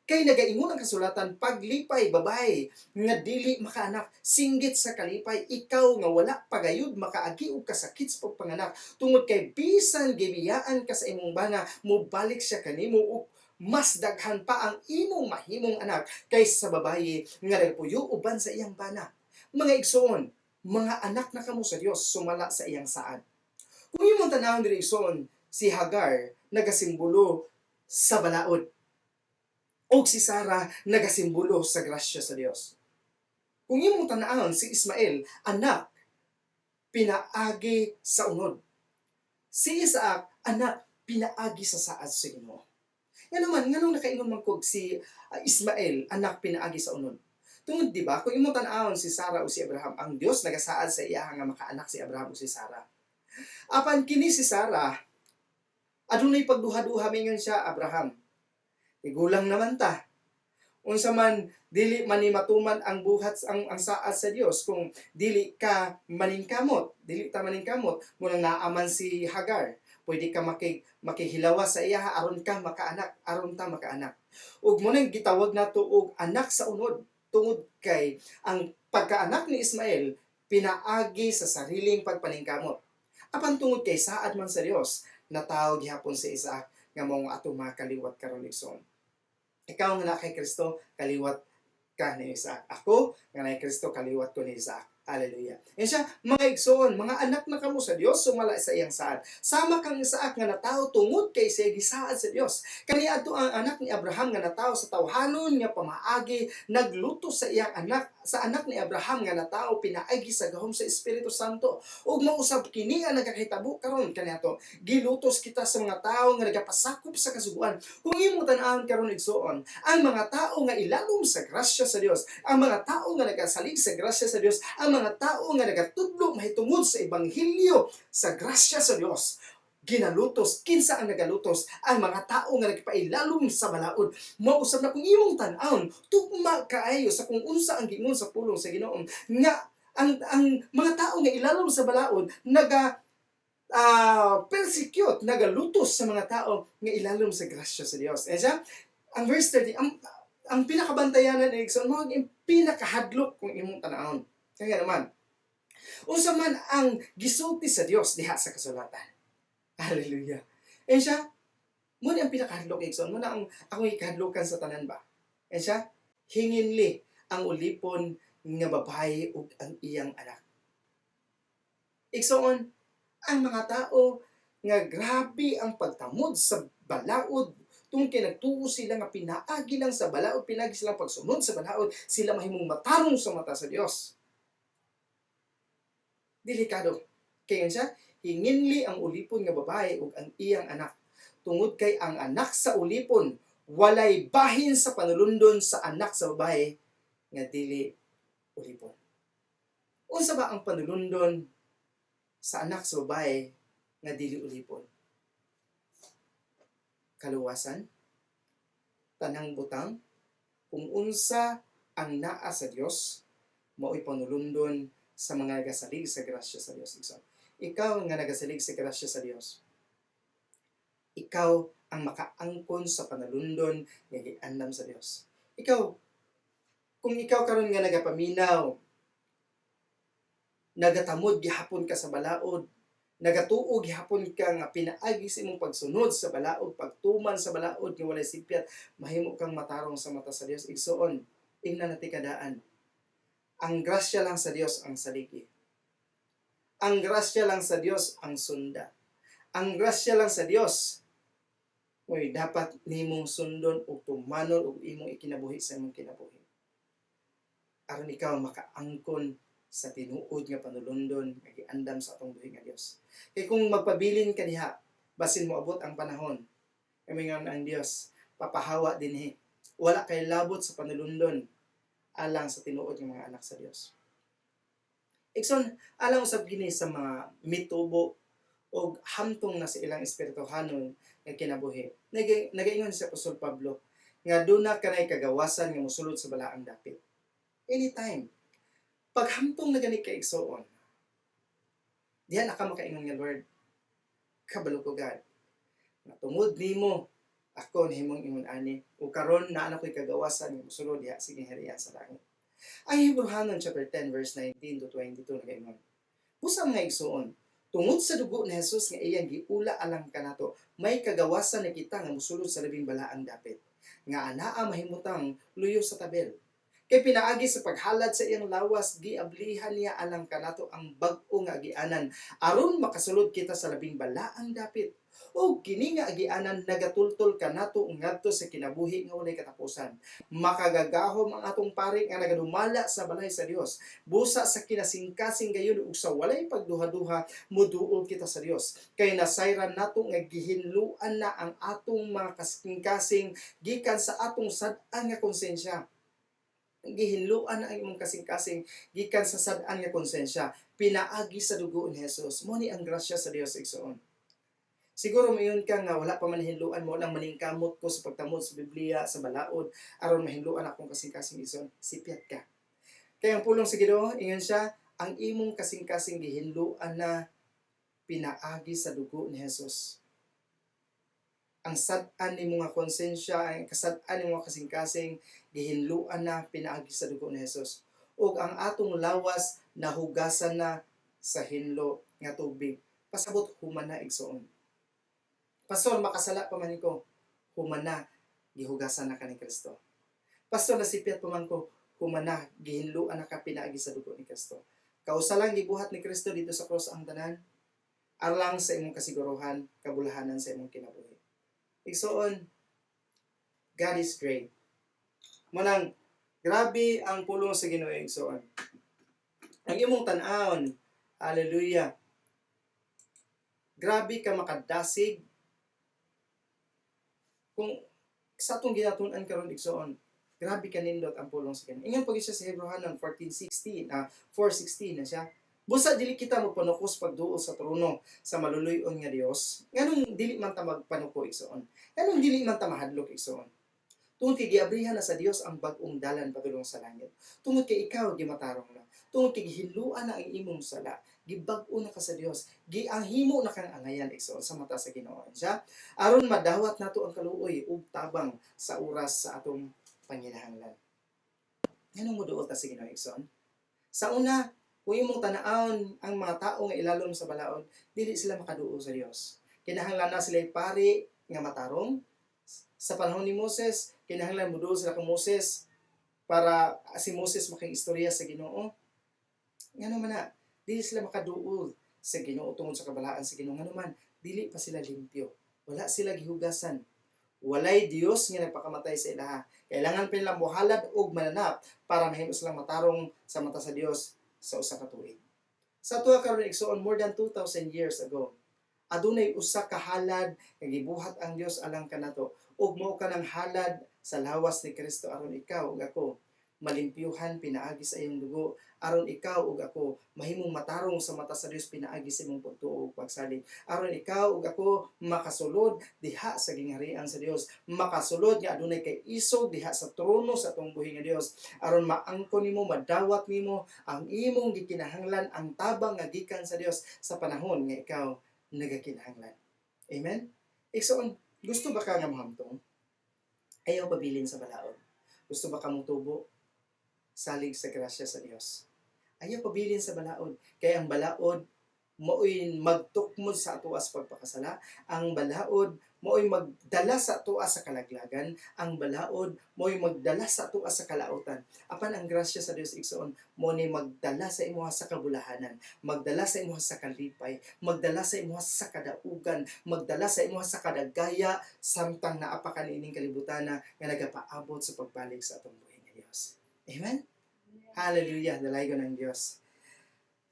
Kay nagaingon ang kasulatan, "Paglipay, babae nga dili makaanak, singgit sa kalipay, ikaw nga wala pagayod makaagi og kasakit sa pagpanganak, tungod kay bisan gibiyaan ka sa imong bana, mobalik siya kanimo ug mas daghan pa ang imong mahimong anak kaysa sa babaye nga nagpuyo uban sa iyang bana." Mga igsoon, mga anak na kamo sa Dios sumala sa iyang saad. Kung imong tanawon diri, igsoon, si Hagar nagasimbolo sa balaod ug si Sarah nagasimbolo sa grasya sa Dios. Kung imong tan-awon si Ismael, anak pinaagi sa unod. Si Isaac, anak pinaagi sa saad sa Ginoo. Nga naman, nganong nakaingon man kog si Ismael, anak pinaagi sa unod? Tungod, di ba, kung imong tan-awon si Sarah o si Abraham, ang Dios nagasaad sa iya nga makaanak si Abraham o si Sarah. Apan kini si Sarah, adunay pagduha-duha. Mingon siya, "Abraham, tigulang naman ta. Unsa man dili man ni matuman ang buhat ang saad sa Dios kung dili ka maningkamot, dili ta maningkamot, munang naaman si Hagar. Pwede ka makihilawas sa iya aron ka makaanak, aron ta makaanak." Ug mo nang gitawag nato og anak sa unod tungod kay ang pagkaanak ni Ismael pinaagi sa sariling pagpaningkamot. Apan tungod kay saad man sa Dios, natawo gihapon si Isaac nga mao ang atong mga kaliwat karon, igsoon. Ikaw nga naa kay Kristo, kaliwat ka ni Isaac. Ako nga naa kay Kristo, kaliwat ko ni Isaac. Hallelujah. Yan siya, mga igsoon, mga anak na kamo sa Dios sumala sa iyang saad. Sama kang Isaac nga natawo tungod kay siya gisaad sa Dios. Kaniadto ang anak ni Abraham nga natawo sa tawhanon nga pamaagi naglutos sa iyang anak, sa anak ni Abraham nga natawo pinaagi sa gahom sa Espiritu Santo. Ug mausab kini ang nagakahitabo karon kaniadto. Gilutos kita sa mga tawo nga nagapasakop sa kasuguan. Kung imong tan-awon karon, igsoon, ang mga tao nga ilalom sa grasya sa Dios, ang mga tao nga nagasalig sa grasya sa Dios, ang mga tao nga nagatudlo mahitungod sa ebanghelyo sa grasya sa Dios, ginalutos. Kinsa ang nagalutos? Ang mga tao nga nagpailalom sa balaod. Mausab na kung imong tan-awon, tugma kaayo sa kung unsa ang giingon sa pulong sa Ginoo nga ang mga tao nga ilalom sa balaod naga persecute, nagalutos sa mga tao nga ilalom sa grasya sa Dios. Eh siya, ang verse 30, ang pinakabantayanan ni igsoon mao ang pinakahadlok kung imong tan-awon. Kaya naman, unsa man ang gisulti sa Dios diha sa kasulatan. Hallelujah. Eh siya, mao ni ang pinakahadlok, igsoon, mao na ang akong ikahadlokan sa tanan ba. Eh siya, hinginli ang ulipon nga babae ug ang iyang anak. Igsoon, ang mga tao nga grabe ang pagtamod sa balaod tungkol kay nagtuo sila nga pinaagi lang sa balaod, pinaagi silang pagsunod sa balaod, sila mahimong matarong sa mata sa Dios. Delikado. Kaya siya, hinginli ang ulipon nga babae ug ang iyang anak. Tungod kay ang anak sa ulipon walay bahin sa panulundon sa anak sa babae nga dili ulipon. Unsa ba ang panulundon sa anak sa babae nga dili ulipon? Kaluwasan, tanang butang, kung unsa ang naa sa Dios, mao'y panulundon sa mga nagasalig sa grasya sa Dios. Igsoon, ikaw nga nagasalig sa grasya sa Dios, ikaw ang makaangkon sa panalundon nga giandam sa Dios. Ikaw, kung ikaw karon nga nagapaminaw, nagatamod gihapon ka sa balaod, nagatuo gihapon ka nga pinaagi sa imong pagsunod sa balaod, pagtuman sa balaod nga walay sipyat, mahimo kang matarong sa mata sa Dios. Igsoon, ingna nati kadaan. Ang grasya lang sa Dios ang saligi. Ang grasya lang sa Dios ang sunda. Ang grasya lang sa Dios oy dapat nimong sundon ug tumanon ug imong ikinabuhi sa imong kinabuhi. Aron ikaw makaangkon sa tinuod nga panulundon nga giandam sa atong buhi nga Dios. Kay kung magpabilin ka diha, basin moabot ang panahon, kay ang Dios, papahawa dinhi. Wala kay labot sa panulundon alang sa tinuod nga mga anak sa Dios. Igsoon, alang usab kini sa mga mitubo og hamtong na sa ilang espirituhanon nga kinabuhi. Nagaingon si Apostol Pablo nga duna kanay kagawasan nga mosulod sa balaang dapit. Anytime. Paghamtong na gani kay igsoon, diha na ka makaingon nga, "Lord, kabalo ko, God, nga tungod nimo ako nahimong ingon ani ug karon naa na ko'y kagawasan nga mosulod diha sa gingharian sa langit." Ang Hebrehanon chapter 10 verse 19 to 22 nagaingon, "Busa, mga igsoon, tungod sa dugo ni Jesus nga iyang giula alang kanato, may kagawasan na kita nga mosulod sa labing balaang dapit, nga anaa mahimutang luyo sa tabel. Kay pinaagi sa paghalad sa iyang lawas, giablihan niya alang kanato ang bag-o nga agianan aron makasulod kita sa labing balaang dapit. O kini nga agianan nagatultol kanato ngadto sa kinabuhi nga walay katapusan. Makagagahom ang atong pari nga nagadumala sa balay sa Dios. Busa sa kinasingkasing gayon ug sa walay pagduha-duha, muduol kita sa Dios. Kay nasayran nato nga gihinluan na ang atong mga kasing-kasing gikan sa atong sad-an nga konsensya." Gihinluan na ang imong kasing-kasing gikan sa sad-an nga konsensya pinaagi sa dugo ni Jesus. Mao ni ang grasya sa Dios, igsoon. Siguro moingon ka nga wala pa man hinluan, mao lang maningkamot ko sa pagtamod sa Biblia, sa balaod, aron mahinluan akong kasing-kasing, igsoon. Sipyat ka. Kaya ang pulong sa Ginoo, ingon siya, ang imong kasing-kasing gihinluan na pinaagi sa dugo ni Jesus. Ang sad-an nimo nga konsensya, ang kasad-an nimo nga kasing-kasing gihinluan na pinaagi sa dugo ni Jesus. Ug ang atong lawas nahugasan na sa hinlo nga tubig. Pasabot, human na, igsoon. "Pastor, makasala pa man ko." Human na. Gihugasan na ka ni Kristo. Pastor, nasipyat pa man ko. Humana, gihinluan na ka pinaagi sa dugo ni Kristo. Kausa lang gibuhat ni Kristo dito sa cross ang tanan alang sa imong kasiguruhan, kabulahanan sa imong kinabuhi. Igsoon, God is great. Manang, grabe ang pulong sa Ginoo, igsoon. Ang imong tan-awon, hallelujah. Grabe ka makadasig kung sa atong ginatun-an karon, igsoon. Grabe ka nindot ang pulong sa Ginoo. Ingon pag siya sa Hebreohanon 14:16, 4:16 na siya. Busa dili kita magpanukos pagduol sa trono sa maluluy-on nga Dios. Nganong dili man ta magpanuko, igsoon? Nganong dili man ta mahadlok, igsoon? Tungod kay giabrihan na sa Dios ang bag-ong dalan padulong sa langit. Tungod kay ikaw gimatarong na. Tungod kay gihinluan na ang imong sala. Gibag-o na ka sa Dios. Gianghimo na kang angayan, igsoon, sa mata sa Ginoo. Siya aron madawat nato ang kaluoy ug tabang sa oras sa atong panginahanglan. Nganong moduol ta sa Ginoo, igsoon? Sa una, kung imong tan-awon ang mga tao nga ilalom sa balaod, dili sila makaduol sa Dios. Kinahanglan na sila pari nga matarong. Sa panahon ni Moses, kinahanglan moduol sila kang Moses para si Moses makig-istorya sa Ginoo. Ngano man na, dili sila makaduol sa Ginoo tungod sa kabalaan sa Ginoo. Ngano man, dili pa sila limpyo. Wala sila gihugasan. Walay Dios nga nagpakamatay sa ilaha. Kailangan pa nila mohalad og mananap para mahimo silang matarong sa mata sa Dios sa usa ka tuig. Sa tuwa karon, igsoon, more than 2,000 years ago, adunay usa ka halad nga gibuhat ang Dios alang kanato ug mao kanang halad sa lawas ni Kristo aron ikaw ug ako malimpyuhan pinaagi sa iyong dugo, aron ikaw ug ako mahimong matarong sa mata sa Dios pinaagi sa imong pagtuo ug pagsalig, aron ikaw ug ako makasulod diha sa gingharian sa Dios, makasulod nga adunay kay isog diha sa trono sa atong buhi nga Dios, aron maangkon nimo, madawat nimo ang imong gikinahanglan, ang tabang nga gikan sa Dios sa panahon nga ikaw nagakinahanglan. Amen. Igsoon, gusto ba ka nga mohamtong? Ayaw pabilin sa balaod. Gusto ba ka motubo? Salig sa grasya sa Dios. Ayaw pabilin sa balaod. Kaya ang balaod mao'y magtukmod sa atoa sa pagpakasala. Ang balaod mao'y magdala sa atoa sa kalaglagan. Ang balaod mao'y magdala sa atoa sa kalautan. Apan ang grasya sa Dios, igsoon, mao ni magdala sa imuha sa kabulahanan, magdala sa imuha sa kalipay, magdala sa imuha sa kadaugan, magdala sa imuha sa kadagaya samtang naa pa ka niining kalibutan nga nagapaabot sa pagbalik sa atong buhi nga Dios. Amen? Hallelujah, dalaygon ang Dios.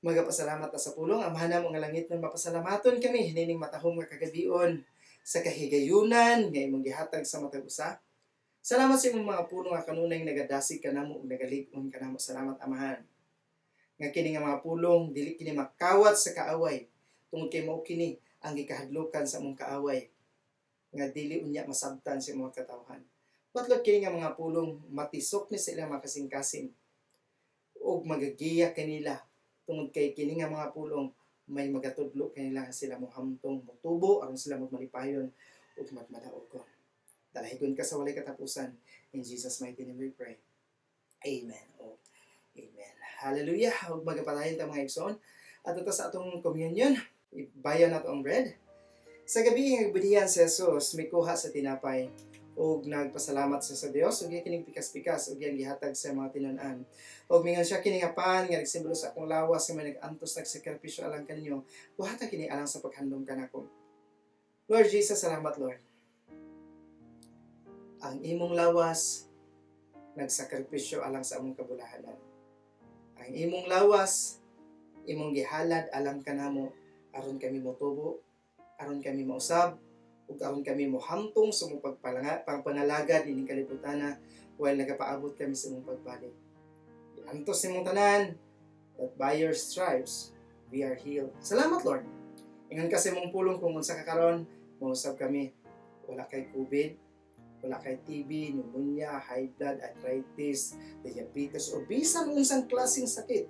Magapasalamat ta sa pulong. Amahan namo nga langit, mapasalamaton kami nining matahom nga kagabion sa kahigayunan nga imong gihatag sa matag usa. Salamat sa imong mga pulong nga kanunay nagadasig kanamo ug nagalig-on kanamo. Salamat, Amahan. Nga kini nga mga pulong dili kini makawat sa kaaway tungod kay mao kini ang gikahadlokan sa among kaaway nga dili unya masabtan sa imong katawhan. But Lord, kini nga mga pulong matisok ni sa ilang mga kasing-kasing ug magagiya kanila tungod kay kini nga mga pulong may magatudlo kanila nga sila mohamtong, motubo aron sila magmalipayon ug magmadaugon. Dalaygon ka sa walay katapusan. In Jesus' mighty name we pray. Amen. Oh, amen. Hallelujah. Ug magapatayon ta, mga igsoon. At ito sa atong communion, ibayon nato ang bread. Sa gabi nga gibulihan si Jesus, mikuha sa tinapay ug nagpasalamat siya sa Dios ug iya kining pikas-pikas ug iyang gihatag sa mga tinun-an. Ug mingon siya, "Kini nga pan nga nagsimbolo sa akong lawas nga may nag-antos, nagsakripisyo alang kaninyo. Buhata kini alang sa paghandom kanako." Lord Jesus, salamat, Lord. Ang imong lawas nagsakripisyo alang sa among kabulahanan. Ang imong lawas imong gihalad alang kanamo aron kami motubo, aron kami mausab, ug aron kami mohamtong sa imong pagpalanga, pangpangalagad ining kalibutana while nagapaabot kami sa imong pagbalik. Antos nimong tanan that by your stripes we are healed. Salamat, Lord. Ingon ka sa imong pulong kung unsa ka karon, mausab kami. Wala kay COVID, wala kay TB, pneumonia, high blood, arthritis, diabetes, o bisan unsang klaseng sakit.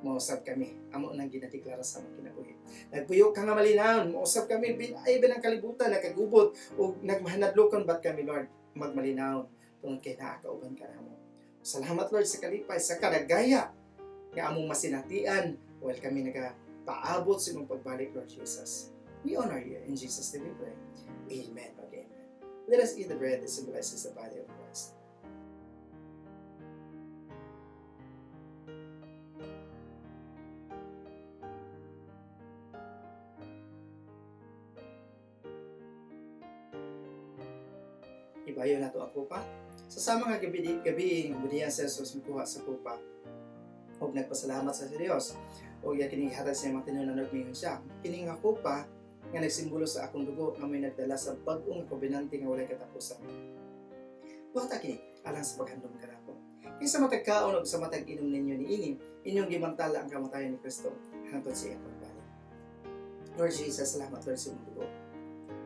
Mausab kami. Amo nang ginadeklara sa among kinabuhi. Nagpuyo ka nga malinawon, mausab kami, ay ba ng kalibutan, nagkagubot, o nagmahanadlokon ba't kami, Lord, magmalinawon, tungod kay naa kauban ka namo. Salamat, Lord, sa kalipay, sa kadagaya, nga among masinatian, while kami nagapaabot sa imong pagbalik, Lord Jesus. We honor you. In Jesus' name we pray. Amen. Okay, amen. Let us eat the bread that symbolizes the body of Christ. Ibayo nato ang kupa. Sa sama nga gabi, gabi mudiyan sa Jesus mikuha sa kupa og nagpasalamat sa Dios og iya kining gihatag sa iyang mga tinunan, miingon siya, "Kini nga kupa nga nagsimbolo sa akong dugo nga may nagdala sa bag-ong kobenante nga walay katapusan. Buhata kini alang sa paghandom kanako. Kay sa matag kaon ug sa matag inom ninyo niini, inyong gimantala ang kamatayon ni Kristo hangtod sa iyang pagbalik." Lord Jesus, salamat, Lord, sa imong dugo.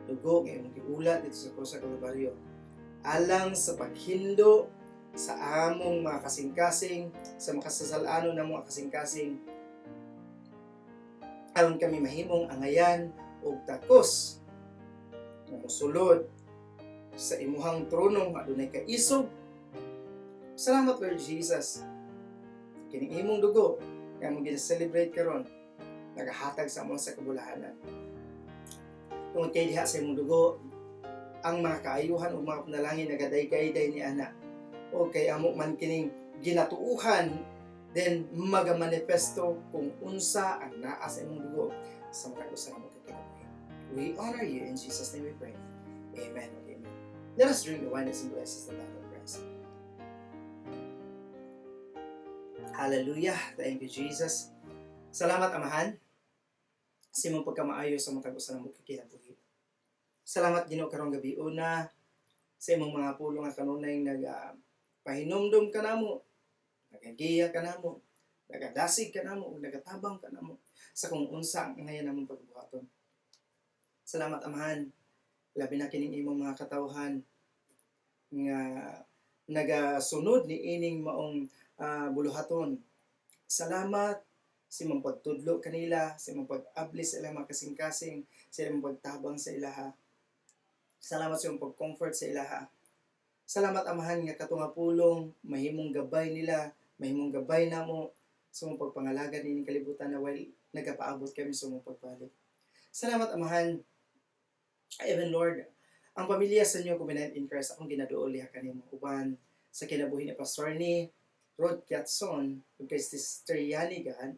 Dugo nga imong giulat didto sa krus sa Kalbaryo alang sa paghindo sa among mga kasing-kasing, sa makasasalanon na mga kasing-kasing, aron kami mahimong angayan og takos nga mosulod sa imuhang trono nga adunay kaisog. Salamat, Lord Jesus. Kining imong dugo nga among gina-celebrate karon nagahatag sa amo sa kabulahanan. Tungod kay diha sa imong dugo ang mga kaayuhan ug mga panalangin nagadayday ni ana, o kay amo man kining ginatuuhan, then magamanifesto kung unsa ang naa sa imong dugo sa matag usa namo ka kinabuhi. We honor you. In Jesus' name we pray. Amen. Amen. Let us drink the wine that symbolizes the blood of Christ. Hallelujah. Thank you, Jesus. Salamat, Amahan, sa imong pagkamaayo sa matag usa namo ka kinabuhi. Salamat, Ginoo, karong gabi una sa imong mga pulong nga kanunay nag pahinumdum kanamo, nagagiya kanamo, nagadasig kanamo, ug nagatabang kanamo sa kung unsa ang ngayon namong pagbuhaton. Salamat, Amahan, labi na kining imong mga katawhan nga nagasunod ni ining maong buluhaton. Salamat sa imong pagtudlo kanila, sa imong pag-abli sa ilang mga kasing-kasing, sa imong pagtabang sa ilaha. Salamat sa imong pag-comfort sa ilaha. Salamat, Amahan, nga kato nga pulong mahimong gabay nila, mahimong gabay namo sa imong pagpangalaga nining kalibutan na while nagapaabot kami sa imong pagbalik. Salamat, Amahan. Even Lord, ang pamilya sa New Covenant in Christ akong ginaduol diha kanimo uban sa kinabuhi ni Pastor ni Rod Kiatson ug kay Sister Yani God.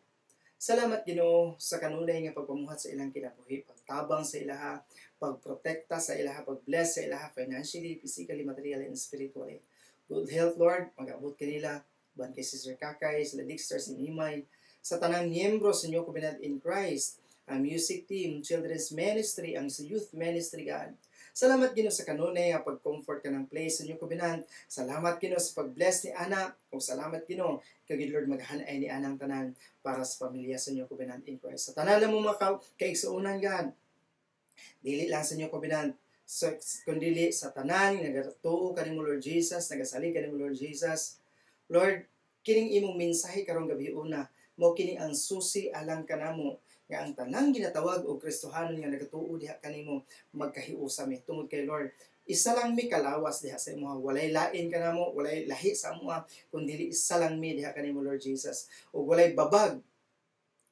Salamat, Ginoo, sa kanunay nga pagpamuhat sa ilang kinabuhi, pagtabang sa ilaha, pagprotekta sa ilaha, pag-bless sa ilaha financially, physically, materially, and spiritually. Good health, Lord, mag-abot kanila, uban kay Sister Kakay, sila Dexter, si Nimay, sa tanang miyembro sa New Covenant in Christ, ang music team, children's ministry, ang sa youth ministry, God. Salamat, Ginoo, sa kanunay nga pag-comfort ka ng place sa New Covenant. Salamat, Ginoo, sa pag-bless ni Ana. Kung salamat, Ginoo, kagid Lord maghanay ni Anang tanan para sa pamilya sa New Covenant in Christ. Sa tanan mo mga kaigsuonan, God, dili lang sa New Covenant, so, kundili sa tanan nagatuo kanimo, Lord Jesus, nagasalig kanimo, Lord Jesus. Lord, kining imong mensahe karong gabi una, mao kini ang susi alang kanamo nga ang tanang ginatawag og Kristohanon nga nagatuo diha kanimo magkahiusa mi, tungod kay Lord isa lang mi kalawas diha sa imo, walay lain kanamo, walay lahi sa amoa, kundi isa lang mi diha kanimo, Lord Jesus, ug walay babag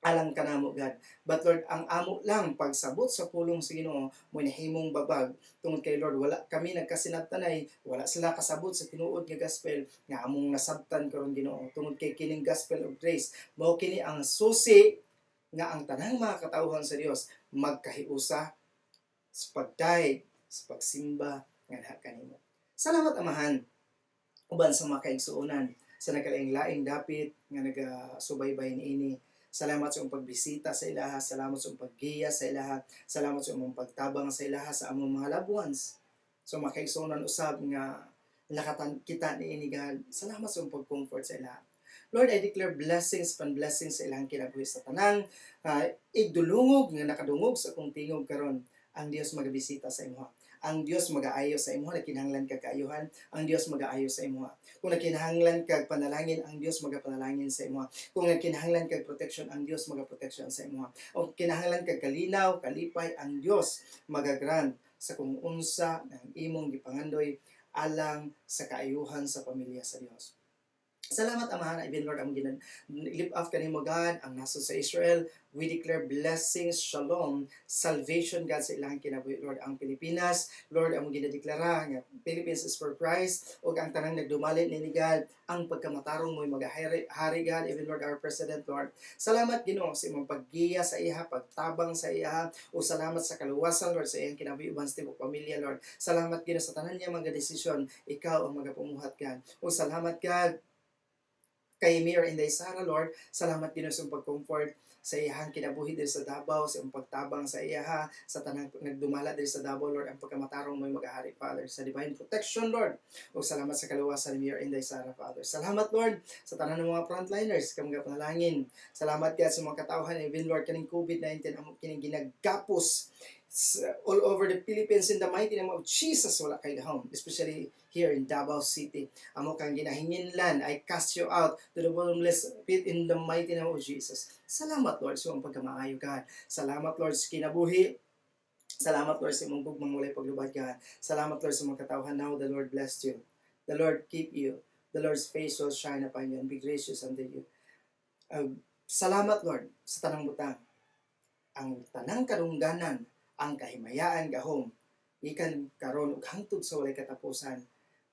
alang kanamo, God. But Lord, ang amo lang pagsabot sa pulong sa Ginoo mo nahimong babag, tungod kay Lord wala kami nagkasinabtanay, wala sila kasabot sa tinuod nga gospel nga among nasabtan karon, Ginoo, tungod kay kining gospel of grace mao kini ang susi nga ang tanang mga katawhan sa Dios magkahiusa sa pagdayeg, sa pagsimba nganha kanimo. Salamat, Amahan, uban sa mga kaigsuonan sa nagkalaing-laing dapit nga nagasubaybay niini. Salamat sa imong pagbisita sa ilaha, salamat sa imong paggiya sa ilaha, salamat sa imong pagtabang sa ilaha, sa among mga loved ones. So mga kaigsuonan usab nga nakatan kita niini, God. Salamat sa imong pag-comfort sa ilaha. Lord, I declare blessings pan blessings sa ilang kinabuhi, sa tanang igdulungog nga nakadungog sa akong tingog karon. Ang Dios magabisita sa imo. Ang Dios magaayo sa imo. Nagkinahanglan ka kaayuhan, ang Dios magaayo sa imo. Kung nagkinahanglan kag panalangin, ang Dios magapanalangin sa imo. Kung nagkinahanglan kag protection, ang Dios magaprotection sa imo. O kinahanglan kag kalinaw, kalipay, ang Dios magagrant sa kung unsa ang imong gipangandoy alang sa kaayuhan sa pamilya sa Dios. Salamat, Amahan, even Lord, ang ginan lift up kanimo, God, ang nasod sa Israel. We declare blessings, shalom, salvation, God, sa ilang kinabuhi, Lord, ang Pilipinas. Lord, ang ginadeklara nga Philippines is for Christ ug ang tanang nagdumali nini, God, ang pagkamatarong mo'y magahari, hari, God, even Lord, our President, Lord. Salamat, Ginoo, sa imong paggiya sa iya, pagtabang sa iya, ug salamat sa kaluwasan, Lord, sa iyang kinabuhi uban sa tibuok pamilya, Lord. Salamat, Ginoo, sa tanan niya mga desisyon, ikaw ang magapumuhat, God. Ug salamat, God, kay Mayor Inday Sara, Lord. Salamat, Ginoo, sa imong pag-comfort sa iyahang kinabuhi diri sa Davao, sa imong pagtabang sa iyaha, sa tanang nagdumala diri sa Davao, Lord, ang pagkamatarong mo'y magahari, Father, sa divine protection, Lord. Ug salamat sa kaluwasan ni Mayor Inday Sara, Father. Salamat, Lord, sa tanan ng mga frontliners, kamong panalangin. Salamat, God, sa mga katawhan, even Lord, kaning COVID-19, amo kining ginagapos all over the Philippines in the mighty name of Jesus, wala kay gahom, especially here in Davao City. Amo kang ginahinginlan, I cast you out to the bottomless pit in the mighty name of Jesus. Salamat, Lord, sa imong pagkamaayo, God. Salamat, Lord, sa kinabuhi. Salamat, Lord, sa imong gugmang walay paglubad, God. Salamat, Lord, sa mga katawhan. Now the Lord bless you. The Lord keep you. The Lord's face will shine upon you and be gracious unto you. Salamat, Lord, sa tanang butang. Ang tanang kadungganan, ang kahimayaan, gahom, gikan karon ug hangtod sa walay katapusan,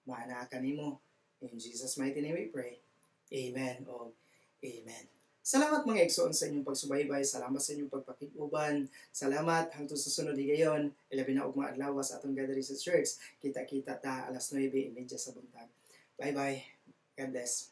maana kanimo. In Jesus' mighty name we pray. Amen o amen. Salamat, mga igsoon, sa inyong pagsubaybay. Salamat sa inyong pagpakig-uban. Salamat hangtod sa sunod higayon. Ilabi na og mga adlaw sa atong gathering sa church. Kita-kita ta alas 9:30 sa buntag. Bye-bye. God bless.